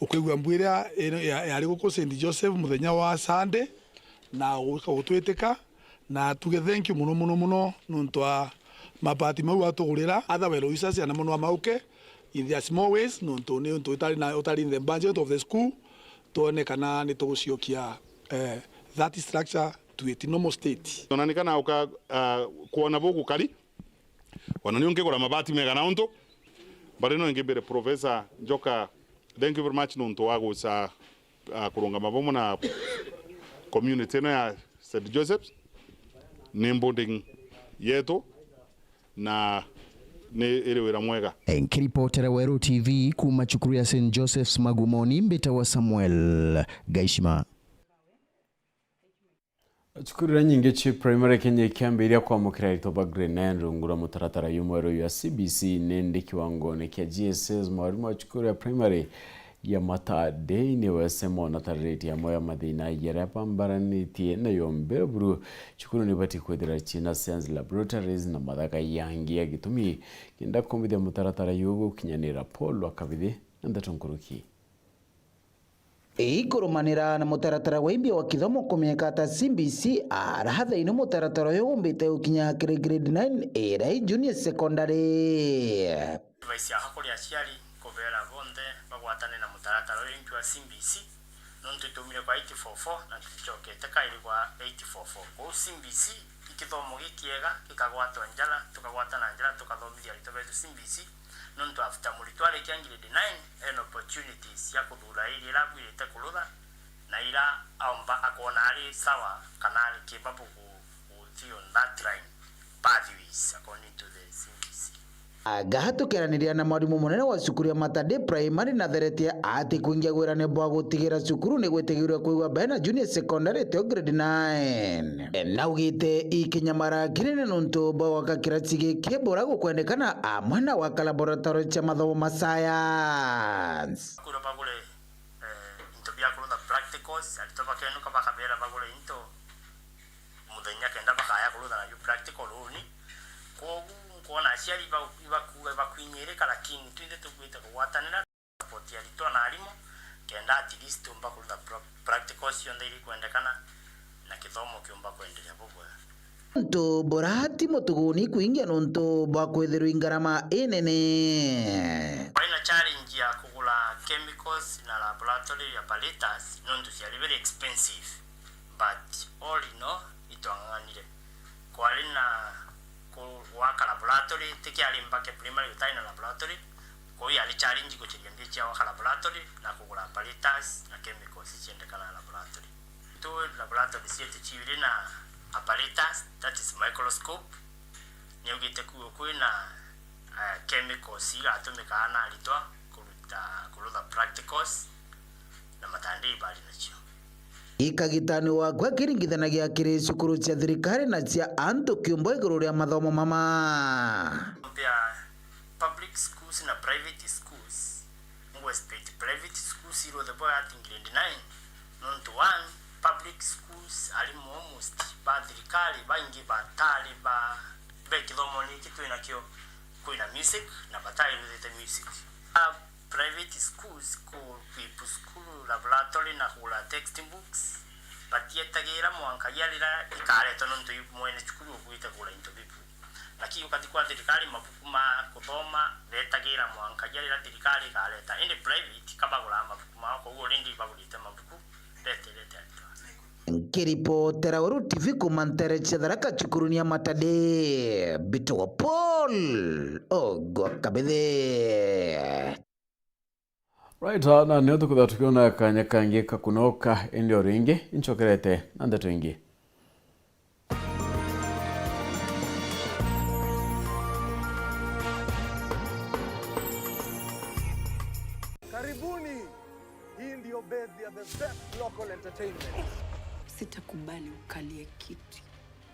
ukwigua mbu iria ino ya-, yari guku Saint Joseph muthenya wa Sunday, na uka gutwitika, na tuge thank you mono, mono, mono nontu wa mabati mau watugurira. Otherwise, wisa ciana mono amauke in their small ways, nontu ni untu utari na, utari in the budget of the school, twone kana ni tuguciokia, eh, that structure to its normal state. Ona ni kana uka, ah, kwona bugukari, ona ni ungigura mabati mega na untu, but no ingi mbere Professor Njoka, thank you very much nontu wa guca, ah, kurungama bamwe na community ino ya Saint Joseph's. Ni boarding yetu, na ni iri wira mwega. Nkiripotera Weru T V kuuma cukuru ya Saint Joseph's Magumoni, mbitawa Samuel Gaishima. Cukuru iria nyingi cia primary Kenya ikiambiria kwamukira aritwa ba grade nine rungu rwa mutaratara jumweru jwa C B C, nindi kiwangone kia G S S, mwarimu wa cukuru ya primary ya Matadei ni wesema natariritie amwe ya mathina jaria bambaranitie nayo. Mbere buru, cukuru nibati kwithira ciina science laboratories na mathaka yangi ya gitumi kenda kumithia mutaratara juu gukinyanira. Paul wa Kabithi na ndeto nkuruki. Ikurumanira na mutaratara wa imbia wa kithomo kumenyeka ta C B C, ara thaino mutaratara uyu umbite gukinya kiri grade nine, ira i junior secondary. Advice yakwa kuri aciari, kubeera bonthe bagwatane na mutaratara uyu wa C B C, nontu ituumire kwa eight four four na tuticokete kairi kwa eight four four. Kwou C B C i kithomo gikiega, gikagwatwa njara, tukagwatana njara, tukathomithia aritwa betu C B C, nontu after muritwa arikia grade nine, ena opportunities cia kuthuura area iria abwirite kurutha, na iria aumba akoona ari sawa kana ari capable gu-, guthii on that line, pathways according to the C B C. Aga tukiaraniria na mwarimu munene wa cukuru ya Matadi Primary na Theretia ati kwingia gwirane bwa gutigira cukuru ni gwitigirwe kwigwa mbere na Junior Secondary tio grade nine. Naugite ikinyamara kinene nontu bwa gwaka kirasi giki bura gukwendekana amwe na gwaka laboratory cia mathomo ma science. Kura bagure, eh, into bia kurutha practicals, aritwa bakenuka bakabera bagure into muthenya kenda bakaya kurutha nayo practical runi. Kwogu nkwona aciari iba-, ibakuuga ibakwinyirika, lakini twinthe tukwite kugwatanira support ya aritwa na arimu, kenda at least tumba kurutha pro-, practicals cionthe iri kwendekana na kithomo kiumba kwenderea bubwega. Nontu burati mutuguni kwingia nontu bwa kwithirwa i ngarama inene. Kwari na challenge ya kugura chemicals na laboratory apparatus nontu ciari very expensive, but all in all, itwang'ang'anire. Kwari na ku-, gwaka laboratory, ti kiari Mbake Primary gutari na laboratory, kwou yari challenge guciria mbia cia gwaka laboratory na kugura apparatus na chemicals ciendekana na laboratory. Tu laboratory cietu ciiri na apparatus, that is microscope, niaugite kuo kwina, eh, chemicals igatumikaga na aritwa kuruta, kurutha practicals na matandii bari nacio. Ikagitani wakwa kiringithanagia kiri cukuru cia thirikari na cia antu kiumbo iguru ria mathomo mama. Mpia public schools na private schools, ngwespect private schools iruthe bwa at grade nine, nontu one, public schools arimu almost ba thirikari baingi batari ba, be kithomo giki twinakio kwina music na batari ruthite music. A private schools ku equip school laboratory na kugura textbooks, batietagira mwanka ria rira ikaretwa nontu i mwene cukuru ubuite kugura into bibu. Lakini ukati kwa thirikari, mabuku ma kuthoma betagira mwanka ja riria thirikari ikareta, indi private ka bagura mabuku mao, koguo already bagurite mabuku, beterete aritwa. Nkiripotera Weru T V kuma ntere cia Tharaka cukuruni ya Matadi, mbitagwa Paul Ogwa Kabithe. Right, ah, na nio tukwithirwa tukiona kanya kangi ka kunoka, indi o ringi incokerete na ndeto ingi. Karibuni. Hii ndio base ya the best local entertainment. Sitakubali ukalie kiti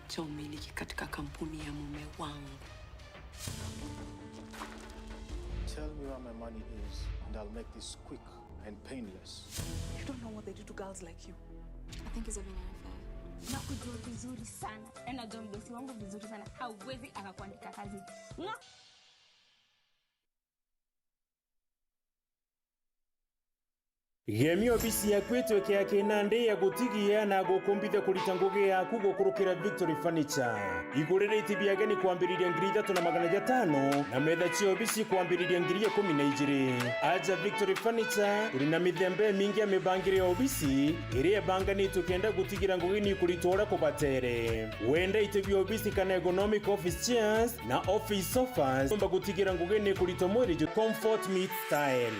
cha umiliki katika kampuni ya mume wangu. Tell me where my money is and I'll make this quick and painless. You don't know what they do to girls like you. I think he's having an affair. Nakujua vizuri sana. Na najua mdosi wangu vizuri sana. Hauwezi akakuandika kazi. Nga- Gemia obisi yaku itwike ya kinandi ya gutigia na gukumbithia kurita ngugi yaku gukurukira Victory Furniture. Igurira iti bia ageni kwambiriria ngiri ithatu na magana jatano na metha cia obisi kwambiriria ngiri ikumi na ijiri. Aja Victory Furniture, turi na mithemba imingi ya mibangire ya obisi iria ibanganitwe kenda gutigira ngugi ni kuritwa uria kubatere. Wenda iti bia obisi kana ergonomic office chairs, na office sofas, umba gutigira ngugi ni kuritwa mwiri ju comfort meets style.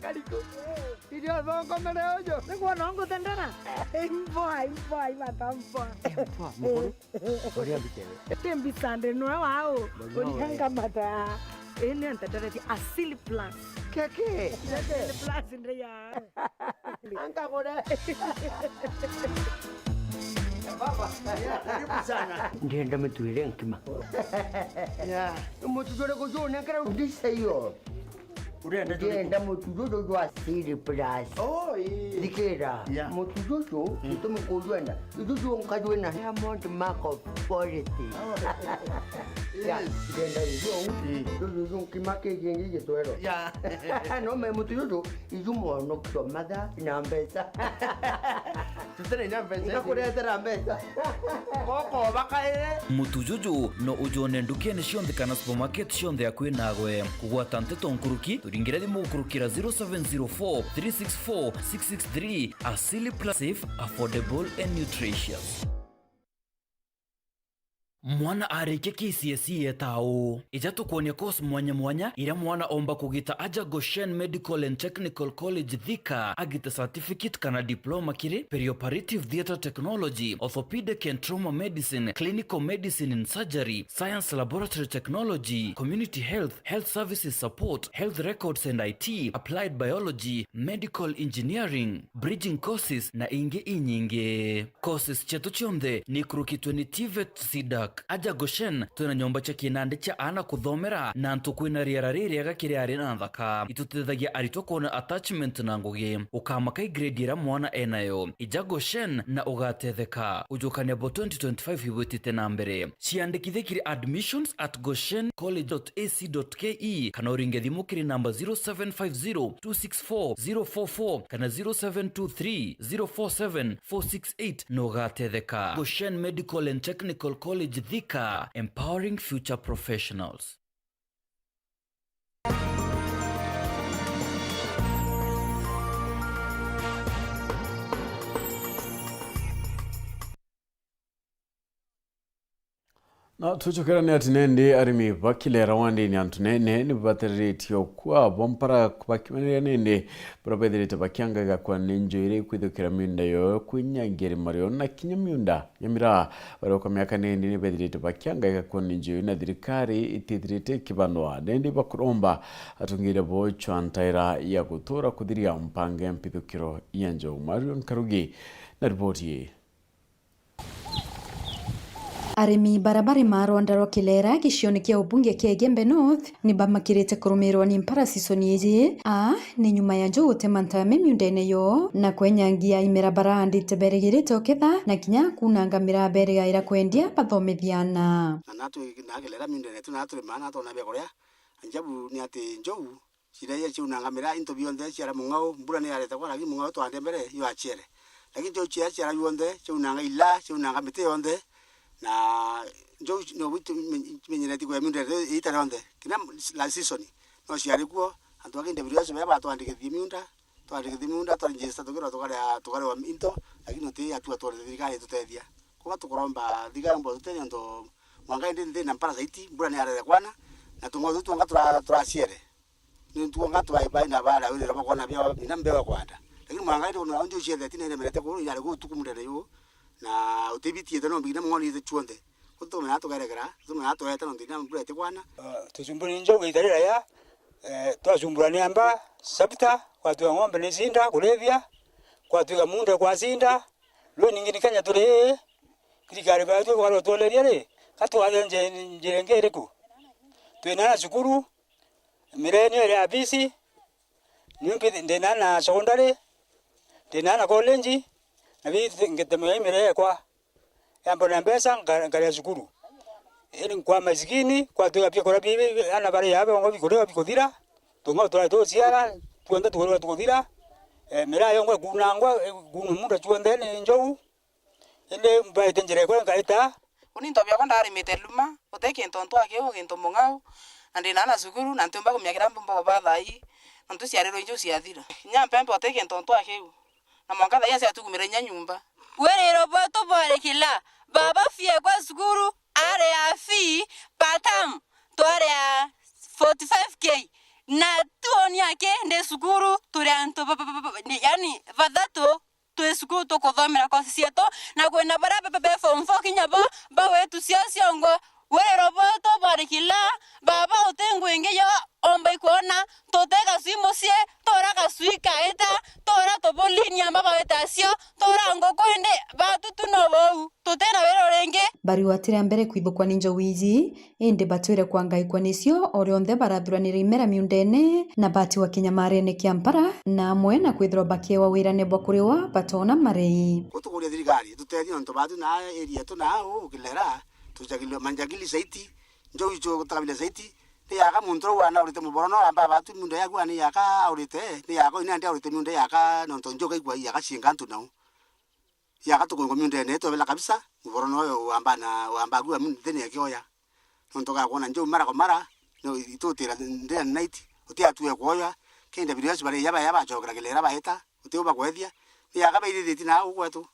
Kariku. Irio thongo mere uju. Niguo no nguthendera. Imboa, imboa, imata mboa. Imboa, mukuru. Uria mbitewe. Ti mbisa ndi nwe wau. Uria ngamata. Ini nteteretie Asili Plus. Keke. Asili Plus ndi ya. Ankagure. Baba, karibu sana. Ndienda mituire nkima. Ya. Mutuire kujua nenkera ndisa iyo. Urenda tu- Ndienda mutu juju jwa Siri Plus. Oh, ii. Thikira, Yeah. mutu juju, Mm. gitumi kujwenda. Juju nkajwina Diamond Mark of Quality. Oh. Ya, Yes. ndienda juju. Mm. Juju, juju nkima kigi ngi gitwero. Yeah. No me mutu juju, iju mwanokio matha na mbeca. Tutene inya mbeca. Ngakuretera mbeca. Goko bakaire. Mutu juju no ujone ndukene cionthe kana supermarket cionthe akui nagwe. Kugwata nteto nkuruki, turingire thimu gukurukira zero seven zero four three six four six six three. Asili Plus, safe, affordable and nutritious. Mwana arikia K C S E etaa uu? Ija tukwonia course mwanya mwanya iria mwana omba kugita aja Goshen Medical and Technical College Thika, agite certificate kana diploma kiri perioperative theatre technology, orthopedic and trauma medicine, clinical medicine and surgery, science laboratory technology, community health, health services support, health records and I T, applied biology, medical engineering, bridging courses na ingi inyingi. Courses cietu cionthe ni ikurukitwe ni TVET, CDAC. Aja Goshen, twina nyomba cia kinandi cia aana kuthomera na antu kwina riera ririega kiri ari na nthaka. Itutethagia aritwa kwona attachment na ngugi. Ukamaka i grade iria mwana enayo. Ija Goshen na ugatetheka. Ujukania bo twenty twenty-five ibwitite na mbere. Ciandikithie kiri admissions at goshen college dot A C dot K E kana uringe thimu kiri namba zero seven five zero two six four zero four four kana zero seven two three zero four seven four six eight na ugatetheka. Goshen Medical and Technical College Thika, empowering future professionals. Na tucokerane ati nendi arimi ba Kilera wandini antu nene ni babatariritie kwabo mpara bakimanirira nendi baria bethirite bakiangaga kwa ni nju iria ikwithukira miunda yoyo kwinyangia irima rio na kinya miunda ya miraa. Baria kwa miaka nendi ni bethirite bakiangaga kwa ni nju na thirikari itithirite ikibanwa. Nendi bakuromba atongeria bo chwa ntaira ya gutura kuthiria mpango ya mpithukiro ya nju. Marion Karugi na riboti ii. Arimi bara bari ma rwanda rwa Kilera gicione kia ubunge kia Igembe North ni bamakirite kurumirwa ni mpara season iji. Aa ni nyuma ya nju gutema ntame miundene yo na kwenyangia imera baraandite berigirite uketha na kinya kunanga miraa berigaira kwendia bathomithia aana. Na natwi na Kilera miundene yetu na turimaa na twona bia kuria. Ajabu ni ati nju Ciria iria ciaunanga miraa into bionthe ciara mung'ao, mbura ni yarete kwa, lakini mung'ao twande mbere yo aciere. Lakini njo ciria ciara yuonthe, ciaunanga ila, ciaunanga miti yonthe, na njo no bwitu menyeretie kwa miunda ita yonthe. Kinya la season, no ciari kuo, antu aki W S B batwandikithie miunda, twandikithie miunda, twa register tukirwa tukaria, tukarewa into, lakini uti atua twone thirikari itutethia. Kwa tukuromba thirikari mbo tutethia nto mwanga indi nthi na mpara zaiti, mbura ni yarere kwana, na tung'ao tutu twonga tura-, turaciere. Ni tuonga twae bai na bara wiri rabo kona bia mina mbeo kwanda. Lakini mwanga iri ona onjo ciethe tine nemerete kuru yari ku tuku murere yu na utibitiete no mbina mwoni ite chuonde. Kutumena tugeregera, tumena tuete no ndina mbura ite kwana. Ah, tucumbura ni njogu itarira ya, eh, twacumbura ni amba, sabita, kwatuga ng'ombe ni cinda, kurithia, kwatuga munde kwa cinda, rwe ningi ni Kenya turi, thirikari batu kwa tuleria ri, katwathe nje-, njira ingi iriku? Twina na cukuru, Mireni iri abisi, niu mbi-, ndina na secondary, ndina na college, na bi ngetemea imire ekwa. Yambona mbeca, nka-, nkaria cukuru. Iri nkwa masikini, kwatuika biakuria bi, bi, bi, ana bari ya bongo bikuria bikuthira, tung'ao twari tuciara, tuonthe tukuria tukuthira. Eh, miraa yongwa ikunangwa, ikunwa muunda cuonthe ni njou. Indi mbaite njira ikwe nkaita. Uni into biakwa ndarimite luma, uti kintu ntu akiu, gintu mung'au, na ndina ana cukuru, na ntiumba kumenya kiria mbumba kuba thaa ii, nontu ciarirwe inju ciathira. Kinya mpempe uti kintu ntu akiu, na mwanka thaa ii aciatugumira inya nyumba. Wiriro bwetu bwari kila, baba fee kwa cukuru, aria fee per term, twaria forty-five K, na tuoni aki ndi cukuru, turi antu ba, ba, ba, ba, ni, yani, bathatu, twi cukuru tukuthomera kosi cietu, na kwina baria be, be, be form four kinya bo, bawetu cio ciongo. Wiriro bwetu bwari kila, baba uti ngui ingi yo omba ikwona, tuti gacui mucii, tura gacui kaita, tura tubuli ni amba bawita cio, tura nguku indi batutu no bou, tuti na wiriro ringi. Bari Riu ati ria mbere kwithukwa ni njou iji, indi batwire kwangaikwa nicio o rionthe barathuranire imera miundene na batiwa kinyamarene kia mpara, na amwe na kwithirwa bakiewa wirane bwa kuriwa batoona marei. Gutukuria thirikari itutethie nontu batu na area yetu na uu Kilera, tujagilwe manjagili zaiti, njou icio gutakabila zaiti, ni yaka muntu uu anaurite muboro no amba batu miunda yaku ani yaka aurite, ni yaka ina ndi aurite miunda yaka nontu njou kaikwa yaka cienga antu nau. Yaka tukungo miundene twebela kabisa, muboro noyo wamba na, wamba gua nthini ya kioya. Nontu gakwona njou mara kwa mara, no itutira ndira night, uti atue kwoya, kenda video yacu bari yaba yaba chokera Kilera baeta, uti uba kwethia, ni yaka bairithiti na au kwetu.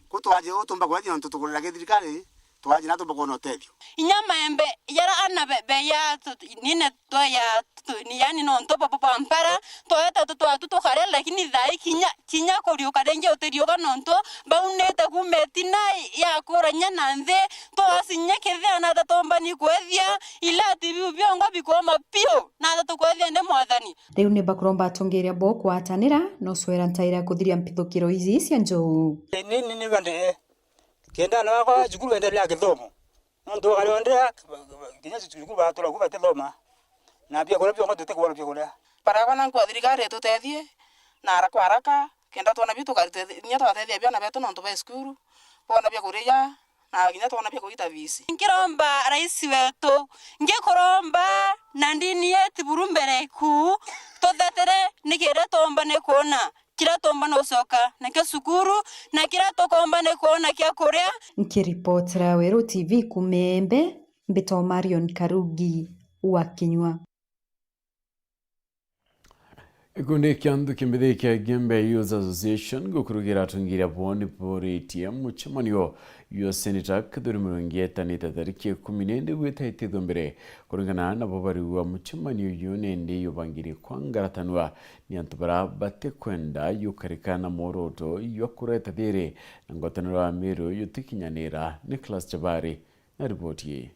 Ku twaje utumba kwethia nontu tukurira ki thirikari, twaje na tumba kwona utethio. Inya maembe yara ana be, be ya tu, nine twa ya tu, ni yani nontu baba ba mpara, tweta tu twatu tukaria, lakini thai kinya, kinya kuriuka ringi utiriuka nontu baunite kuma itina ya kuranya na nthi, twasinya kithia na tatombani kwethia, ilati biu biongo bikoma piu, na tatukwethia ndi mwathani. Riu ni bakuromba atongeria bo kwatanira, no swera ntaira kuthiria mpithukiro iji cia njou. Ni, ni, ni bande, kenda na wakwa cukuru endelea kithomo. Nontu bakari ondea, kinya cukuru batura ku batithoma. Na bia kuria biongo tutikwona bia kuria. Barakwa na nkwa thirikari itutethie, na haraka haraka, kenda twona biu tukarite, kinya twatethia biana betu nontu ba cukuru, bona bia kuria, na kinya twona bia kugita bisi. Nkiromba rais wetu, ngikuromba na ndini yetu buru mbere ku, tuthetire ni kenda tumbane kwona kiria tumbane ucoka nakio cukuru, na kiria tukombane kwona kia kuria. Nkiripotera Weru T V kuuma Embe, mbitwa Marion Karugi wa Kinyua. Gikundi kia nthuki mbithi kia Igembe Youth Association gukurugira atongeria bo ni buritie mucemanio jwa Seneta Kithure Murungi etanite tariki ikumi na indi gwita itithua mbere. Kuringana nabo bariuga mucemanio uyu nindi jubangirie kwangaratanua ni antu bara batikwenda jukarika na mworoto jwa kureta thiri na ngwataniro ya Miru jutikinyanira. Nicholas Chabari na riboti ii.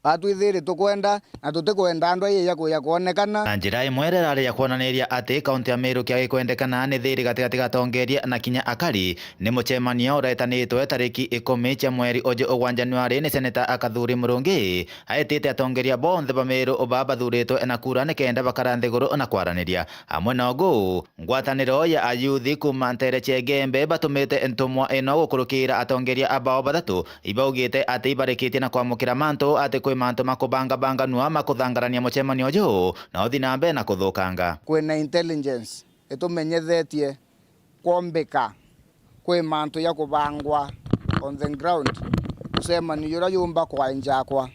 Batwithiri tukwenda na tutikwenda andu aiyia kuya kwonekana. Na njira imwe irari ya kwonaniria ati kaunti ya Meru kia gikwendekana ni thiri gatigati ga atongeria na kinya akari, ni mucemanio uretanitwe tariki ikumi cia mweri uju wa Januari ni Seneta Kathuri Murungi aitite atongeria bonthe ba Meru ba bathuritwe na kura ni kenda bakara nthiguru na kwaraniria. Amwe na ugu, ngwataniro ya ayuthi kuuma ntere cia Igembe batumite ntumwa ino gukurukira atongeria abao bathatu ibaugite ati ibarikitie na kwamukira mantu ati kwi mantu ma kubangabanganua ma kuthangarania mucemanio uju na uthi na mbere na kuthukanga. Kwina intelligence itumenyethetie kwombika kwi mantu ya kubangwa on the ground, mucemanio juria jumba kwa injakwa.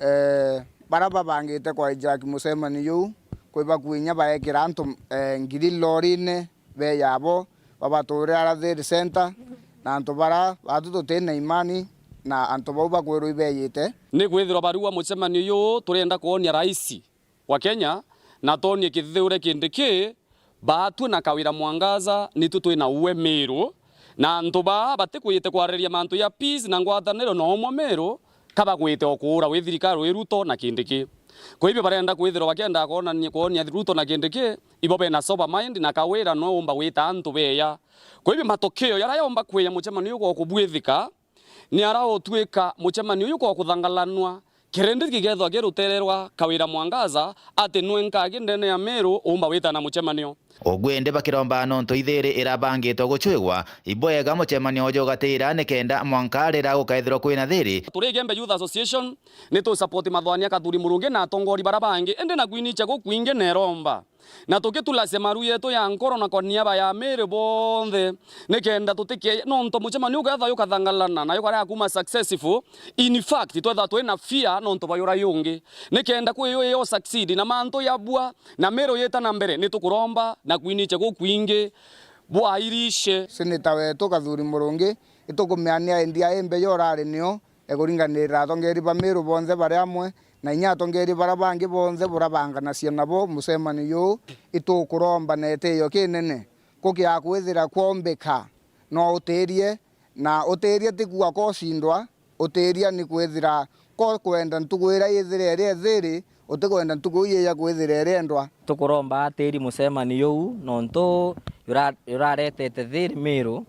Eh, bara babangite kwa hijack mucemanio juu, kwi bakuinya baekira antu, eh, ngiri lorine be yabo, babaturira ara thiri center, na antu bara batu tuti na imani na antu bau bakwirwa ibeyite. Ni kwithirwa barua mucemanio juu turenda kwonia rais wa Kenya, na twonie Kithure Kindiki, baatue na Kawira Mwangaza, nitu twi na uwe Miru, na antu baa batikwite kwariria mantu ja peace na ngwataniro na umwe Miru, ka bagwite o kuura wi thirikari wi Ruto na Kindiki. Kwa hivyo barenda kwithirwa bakienda kwonania, kwonia Ruto na Kindiki, ibo bena sober mind, na Kawira no umba gwita antu beya. Kwa hivyo matokeo jaria yomba kwija mucemanio uyu gwa kubwithika, ni ara utwika mucemanio uyu kwa kuthangalanwa, kirindi gikethwa kirutererwa Kawira Mwangaza ati nwe nkagi ndene ya Miru umba witana mucemanio. Ugu indi bakiromba nontu ithiri irabangitwe gucwigwa, ibwega mucemanio uju ugatira ni kenda mwanka rira gukaithirwa kwina thiri. Turi Igembe Youth Association, ni tu support mathwani ya Kathuri Murungi na atongori bara bangi, indi na kwinicha gukwingi neromba. Na tukitulasia maru yetu ya nkoro na kwa niaba ya Miru bonthe, ni kenda tutike, nontu mucemanio ukethwa jukathangalana na jukaria kuma successful, in fact, twethwa twi na fear nontu bwa jura jungi. Ni kenda kwi ju iyo succeed na mantu jabua, na Miru yita na mbere, ni tukuromba na kwiniche gukwingi bwairishe. Seneta wetu Kathuri Murungi, itukumeania endia imbe yo urari nio, e kuringanirira atongeri ba Miru bonthe bari amwe, na inya atongeri bara bangi bonthe burabanganacia nabo mucemanio juu, itukuromba na itiyo kinene. Kukiaga kwithira kwombika, no utirie, na utirie ti kuuga kocindwa, utiria ni kwithira ko kwenda ntuku iria yithire iri ethiri, utikwenda ntuku iu yija kwithira iriendwa. Tukuromba atiri mucemanio juu, nontu jura-, juraretete thiri Miru,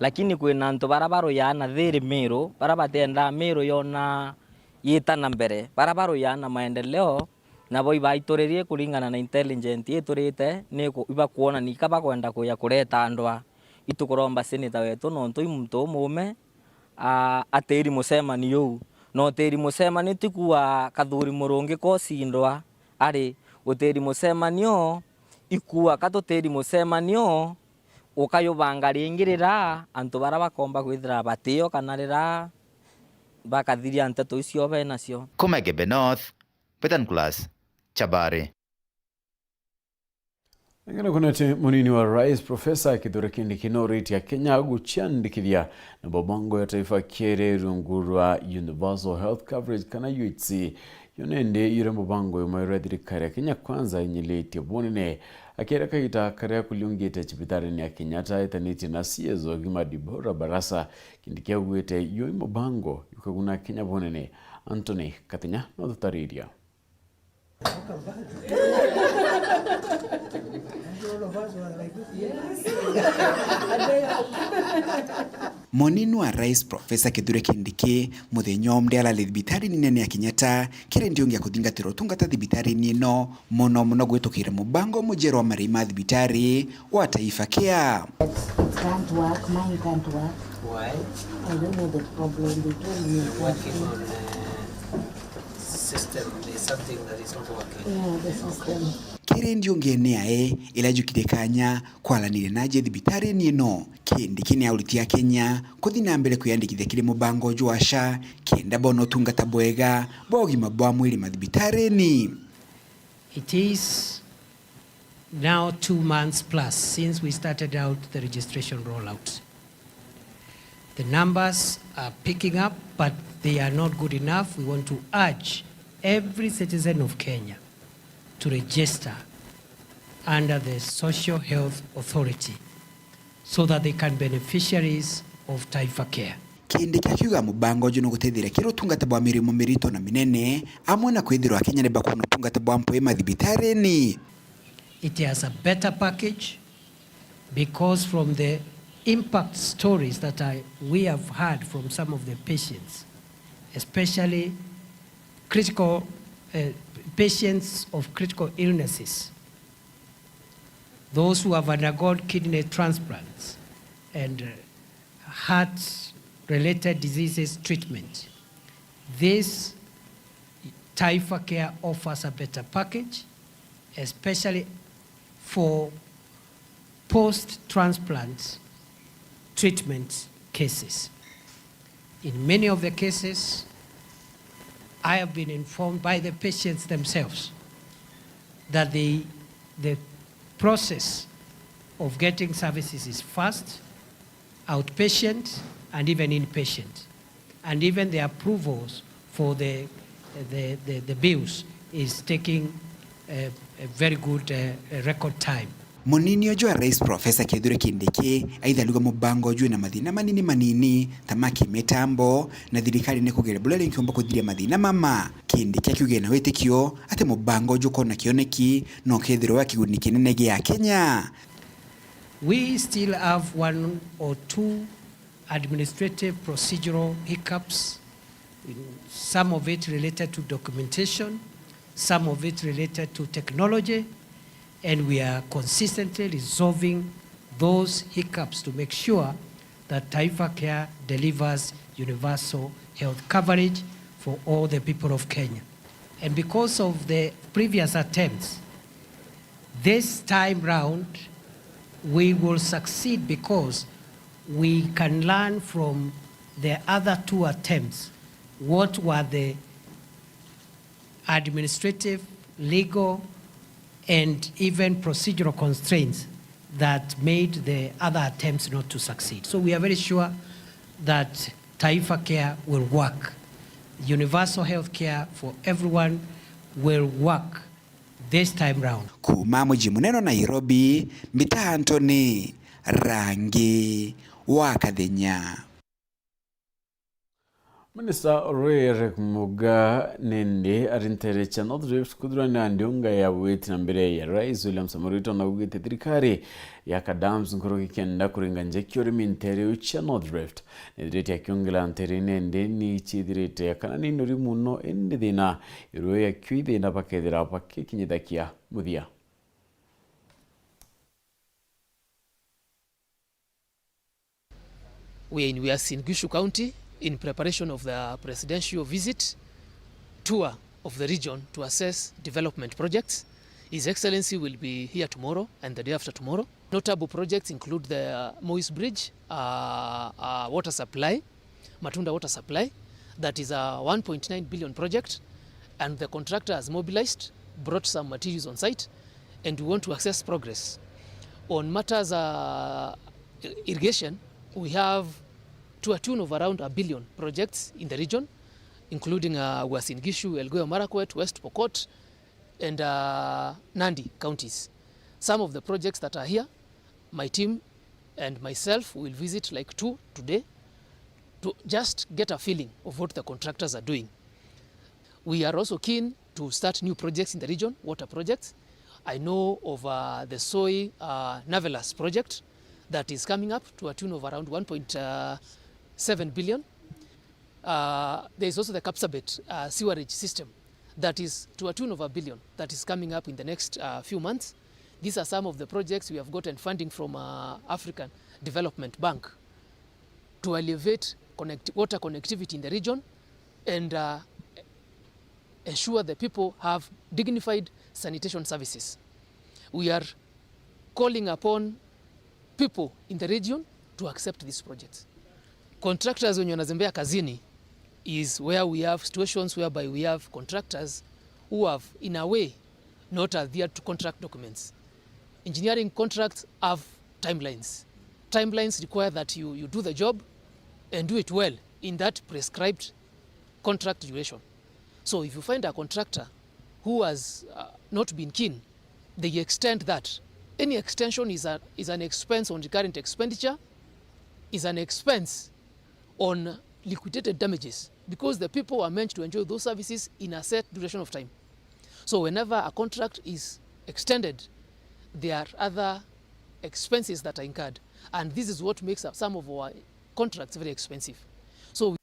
Lakini kwina antu bara baruyaa na thiri Miru, bara batiendaa Miru yona yita na mbere, bara baruyaa na maendeleo, nabo ibaituririe kuringana na intelligent iturite, ni ku-, ibakwona nika bakwenda kuya kureta ndwaa. Itukuromba senator wetu, nontu i muntu umuume, a-, atiri mucemanio uu. Na utiri mucemanio ti kuuga Kathuri Murungi kocindwa, ari utiri mucemanio, ikuuga ka tutiri mucemanio, ukayubanga ringi riria antu baria bakomba kwithira batio kana riria bakathiria nteto icio benacio. Kuma Igembe North, Betan Class, Chabari. Ng'ana kunete munini wa rais Professor Kithure Kindiki noritie Akenya guciandikithia na mubango ya taifa kiri rungu rwa universal health coverage kana U H C. Yo nindi yuri mubango umwe uria thirikari ya Kenya Kwanza inyilitie bunene. Akiaria kaita karia kuliungite cibitari-ini ya Kenyatta etanitie na C S ugima Deborah Barasa, Kindiki augite yo i mubango jukaguna Akenya bunene. Anthony Katinya notutariria. Munini wa rais Professor Kithure Kindiki muthenya umwe arari thibitari-ini nene ya Kenyatta kiri ndiungi ya kuthingatira utungata thibitari-ini ino, mono mono gwitukira mubango mujeru wa marii ma thibitari wa Taifa Care. It can't work, mine can't work. Why? I don't know the problem. They told me it can't work. You're working on the system. There's something that is not working. Yeah, the system. Kiri ndiungi ene yae ila jukire kanya kwaraniria naje thibitari-ini ino, Kindiki ni auritie Akenya kuthi na mbere kwiyandikithia kiri mubango uju wa SHA kenda bona utungata bwega bwa ugima bwa mwiri mathibitari-ini. It is now two months plus since we started out the registration rollout. The numbers are picking up, but they are not good enough. We want to urge every citizen of Kenya to register under the Social Health Authority so that they can beneficiaries of Taifa Care. Kindiki akiuga mubango uju ni gutetheria kiri utungata bwa mirimo mirito na minene, amwe na kwithirwa Akenya ni bakwona utungata bwa mpwi mathibitari-ini. It has a better package because from the impact stories that I, we have heard from some of the patients, especially critical, uh, patients of critical illnesses, those who have undergone kidney transplants and, uh, heart-related diseases treatment, this Taifa Care offers a better package, especially for post-transplant treatment cases. In many of the cases, I have been informed by the patients themselves that the, the process of getting services is fast, outpatient, and even inpatient. And even the approvals for the, the, the, the bills is taking a, a very good, uh, record time. Munini uju wa rais Professor Kithure Kindiki aitha ariuga mubango uju wina mathina manini manini ta ma kimitambo, na thirikari ni kugeria buria ringiumba kuthiria mathina mama. Kindiki akiuga ena witikio ati mubango uju ukona kioneki na ukethirwa wa kiguni kinene gia Kenya. We still have one or two administrative procedural hiccups, some of it related to documentation, some of it related to technology, and we are consistently resolving those hiccups to make sure that Taifa Care delivers universal health coverage for all the people of Kenya. And because of the previous attempts, this time round, we will succeed because we can learn from the other two attempts what were the administrative, legal, and even procedural constraints that made the other attempts not to succeed. So we are very sure that Taifa Care will work. Universal health care for everyone will work this time round. Kuuma muji munene wa Nairobi, mbita Anthony Rangi wa Kathenya. Minista Riek Muga nindi ari nteere cia North Rift kuthurania ndiunga ya witi na mbere ya Rais William Samoei Ruto, na augite thirikari ya Kadams nkuruki kenda kuringa nja cia urimi nteere iu cia North Rift. Nithirite akiongera nteere nindi ni ciithirite kana ni nori muno, indi thina irio yakio ithina bakethira bakikinyithakia muthia. We are in Uasin Gishu County in preparation of the presidential visit tour of the region to assess development projects. His Excellency will be here tomorrow and the day after tomorrow. Notable projects include the Moi's Bridge, uh, uh, water supply, Matunda water supply, that is a one point nine billion project, and the contractor has mobilized, brought some materials on site, and we want to assess progress. On matters, uh, irrigation, we have to a tune of around a billion projects in the region, including, uh, Uasin Gishu, Elgeyo Marakwet, West Pokot, and, uh, Nandi counties. Some of the projects that are here, my team and myself will visit like two today to just get a feeling of what the contractors are doing. We are also keen to start new projects in the region, water projects. I know of, uh, the Soi, uh, Navelas project that is coming up to a tune of around one point seven billion. Uh, there is also the Kapsabet, uh, sewerage system that is to a tune of a billion that is coming up in the next, uh, few months. These are some of the projects we have gotten funding from, uh, African Development Bank to elevate connect-, water connectivity in the region and, uh, ensure the people have dignified sanitation services. We are calling upon people in the region to accept these projects. Contractors wenye wanazembea kazini is where we have situations whereby we have contractors who have, in a way, not adhered to contract documents. Engineering contracts have timelines. Timelines require that you, you do the job and do it well in that prescribed contract duration. So if you find a contractor who has, uh, not been keen, they extend that. Any extension is a, is an expense on recurrent expenditure, is an expense on liquidated damages, because the people are meant to enjoy those services in a set duration of time. So whenever a contract is extended, there are other expenses that are incurred, and this is what makes up some of our contracts very expensive. So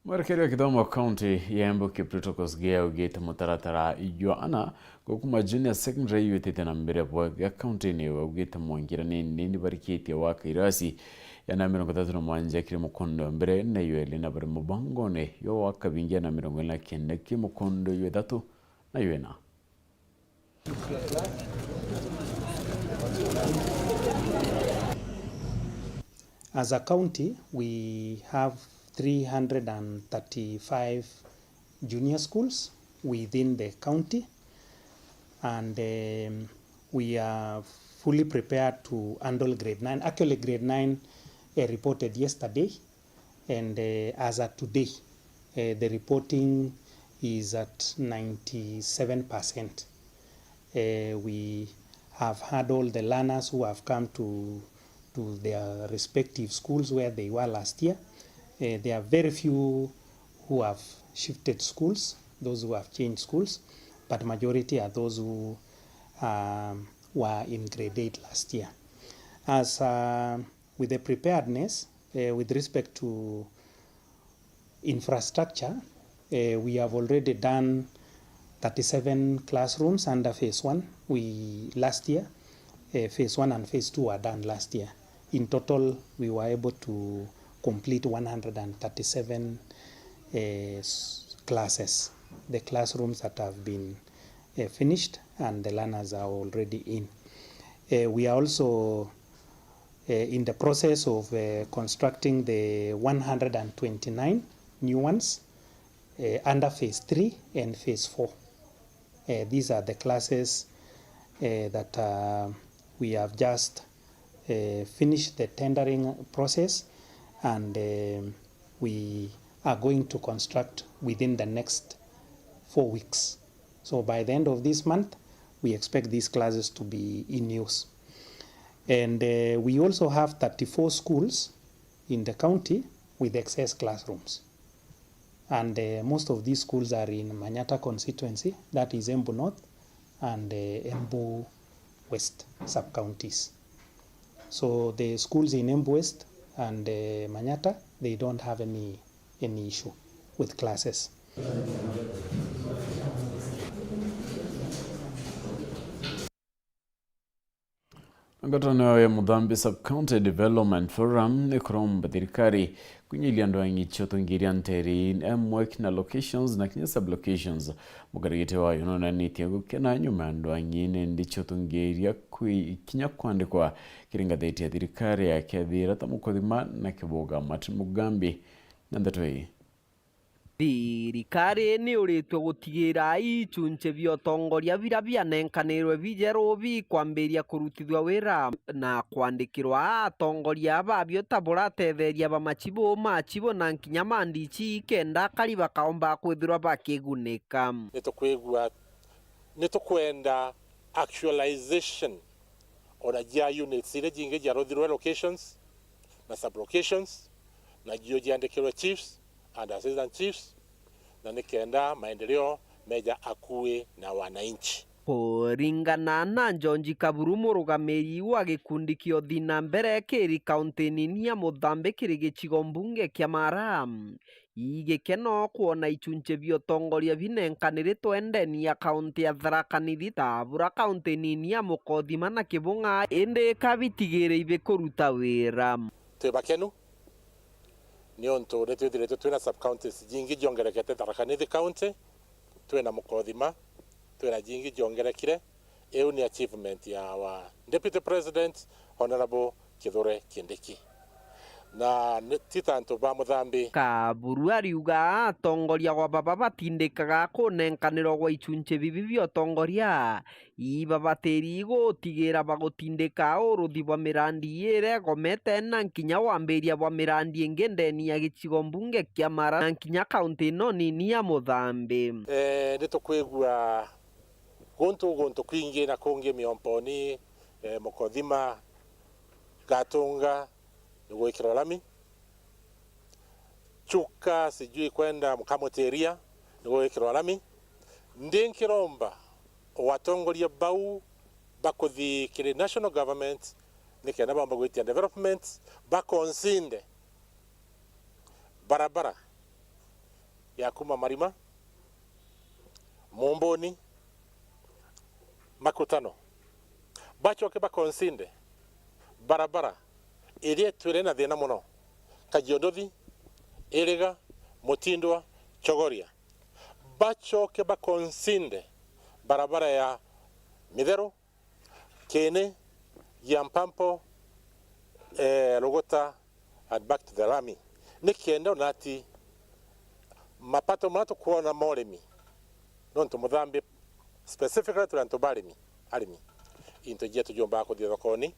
Mwerekeri wa kithomo kaunti ya Embu Kipruto Kosgei augite mutaratara jwa ana gukuma junior secondary jwitite na mbere bwega kaunti-ini iu. Augite mwangira ni nini barikitie gwaka irasi ya ana mirongo ithatu na mugwanja kiri mukondo wa mbere na jwa iri, na bari mubangone jwa gwaka bingi ana mirongo iri na kenda kiri mukondo jwa ithatu na jwa ina. As a county, we have three hundred and thirty-five junior schools within the county, and, um, we are fully prepared to handle grade nine. Actually, grade nine, uh, reported yesterday, and, uh, as at today, uh, the reporting is at ninety-seven percent. Uh, we have had all the learners who have come to, to their respective schools where they were last year. Uh, there are very few who have shifted schools, those who have changed schools, but majority are those who, um, were in grade eight last year. As, uh, with the preparedness, uh, with respect to infrastructure, uh, we have already done thirty-seven classrooms under phase one. We, last year, uh, phase one and phase two were done last year. In total, we were able to complete one hundred and thirty-seven, uh, s-, classes, the classrooms that have been, uh, finished and the learners are already in. Uh, we are also, uh, in the process of, uh, constructing the one hundred and twenty-nine new ones, uh, under phase three and phase four. Uh, these are the classes, uh, that, uh, we have just, uh, finished the tendering process, and, um, we are going to construct within the next four weeks. So by the end of this month, we expect these classes to be in use. And uh, we also have thirty-four schools in the county with excess classrooms. And uh, most of these schools are in Manyata constituency, that is Embu North and uh, Embu West sub-counties. So the schools in Embu West and uh, Manyata, they don't have any, any issue with classes. Ngwataniro ya Muthambi Sub-County Development Forum nikuromba thirikari kunyilia ndwang'i cia utungiria nteri, M W E C na locations na kinya sub-locations. Mukarigiti wayo nonanitie gukena nyuma ya ndwang'i nindi cia utungiria kwi-, kinya kwandikwa kiri ngatheti ya thirikari ya kethira ta Mukothima na Kibuga. Martin Mugambi na ndeto ii. Thirikari ni uritwe gutigira ichunchi bia utongoria biria bianenkanirwe bijeru bikwambiria kurutithua wira na kwandikirwa atongoria babio ta buratetheria ba machibu, machibu na nkinya ma D C kenda akari bakaomba kwithirwa bakigunika. Nitukwigua, nitukwenda actualization ona jia units iria jingi jiaruthirwe locations na sub-locations, na jio jiandikirwe chiefs and assistant chiefs, na nikenda maendeleo meja akui na wananchi. Kuringana na George Kaburu, murugamiri wa gikundi kia Uthi na Mbere kiri kaunti nini ya Muthambi kiri gicigo mbunge kia Mara, i gikeno kwona ichunchi bia utongoria binenkaniri twendeni ya kaunti ya Tharaka Nithi, ta bura kaunti nini ya Mukothima na Kibung'a, indi ikabitigire ibikuruta wira. Twi bakenu niuntu ni twithiritwe twina sub-counties jingi jiongerekete Tharaka Nithi County, twina Mukothima, twina jingi jiongerekire. Iu ni achievement ya our Deputy President, Honourable Kithure Kindiki. Na ni, ti ta antu ba Muthambi. Kaburu ariuga atongoria gwa baba batindikaga kunenkanirwa gwa ichunchi bibi bia utongoria, ibabatiri gutigira bagutindika uruthi bwa mirandi iria igomete na nkinya wambiria bwa mirandi ingi ndeni ya gicigo mbunge kia Mara na nkinya kaunti ino nini ya Muthambi. Eh, ni tukwigua guntu, guntu kwingi na kungi Miomponi, eh, Mukothima, Gatunga, ni gwikirwa lami. Chuka sijui kwenda Mkamutiria, ni gwikirwa lami. Ndi nkiromba o atongoria bau bakuthi kiri national government, nikenda baumba gwitia development, bakonsinde barabara ya kuma Marima, Mumbuni, Makutano. Bachoke bakonsinde barabara iria twire na thina muno, Kajiondothi, Iriga, Mutindwa, Chogoria. Bachoke bakonsinde barabara ya Mitheru, Kiini, Giampampo, eh, Ruguta, and back to the lami. Nikenda ona ati mapato maria tukwona ma urimi, nontu Muthambi specifically turi antu ba arimi, arimi, into jietu jumbaga kuthii thokoni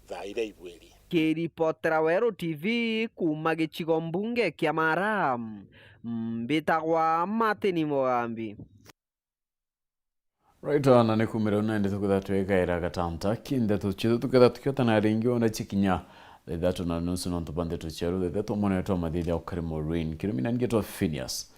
thaa iria ibwiri. Kiripotera Weru T V kuuma gicigo mbunge kia Mara, mbitagwa Martin Mugambi. Right, na ni kumira una ndeto kwitha twikaira gatanta ki ndeto cietu, tuketha tukiotana ringi ona cikinya thaa ithatu na nusu nontu bwa ndeto cia riu thaa ithatu, mwana wetu wa mathithia ukari Maureen Kirumi na ningetwa Phineas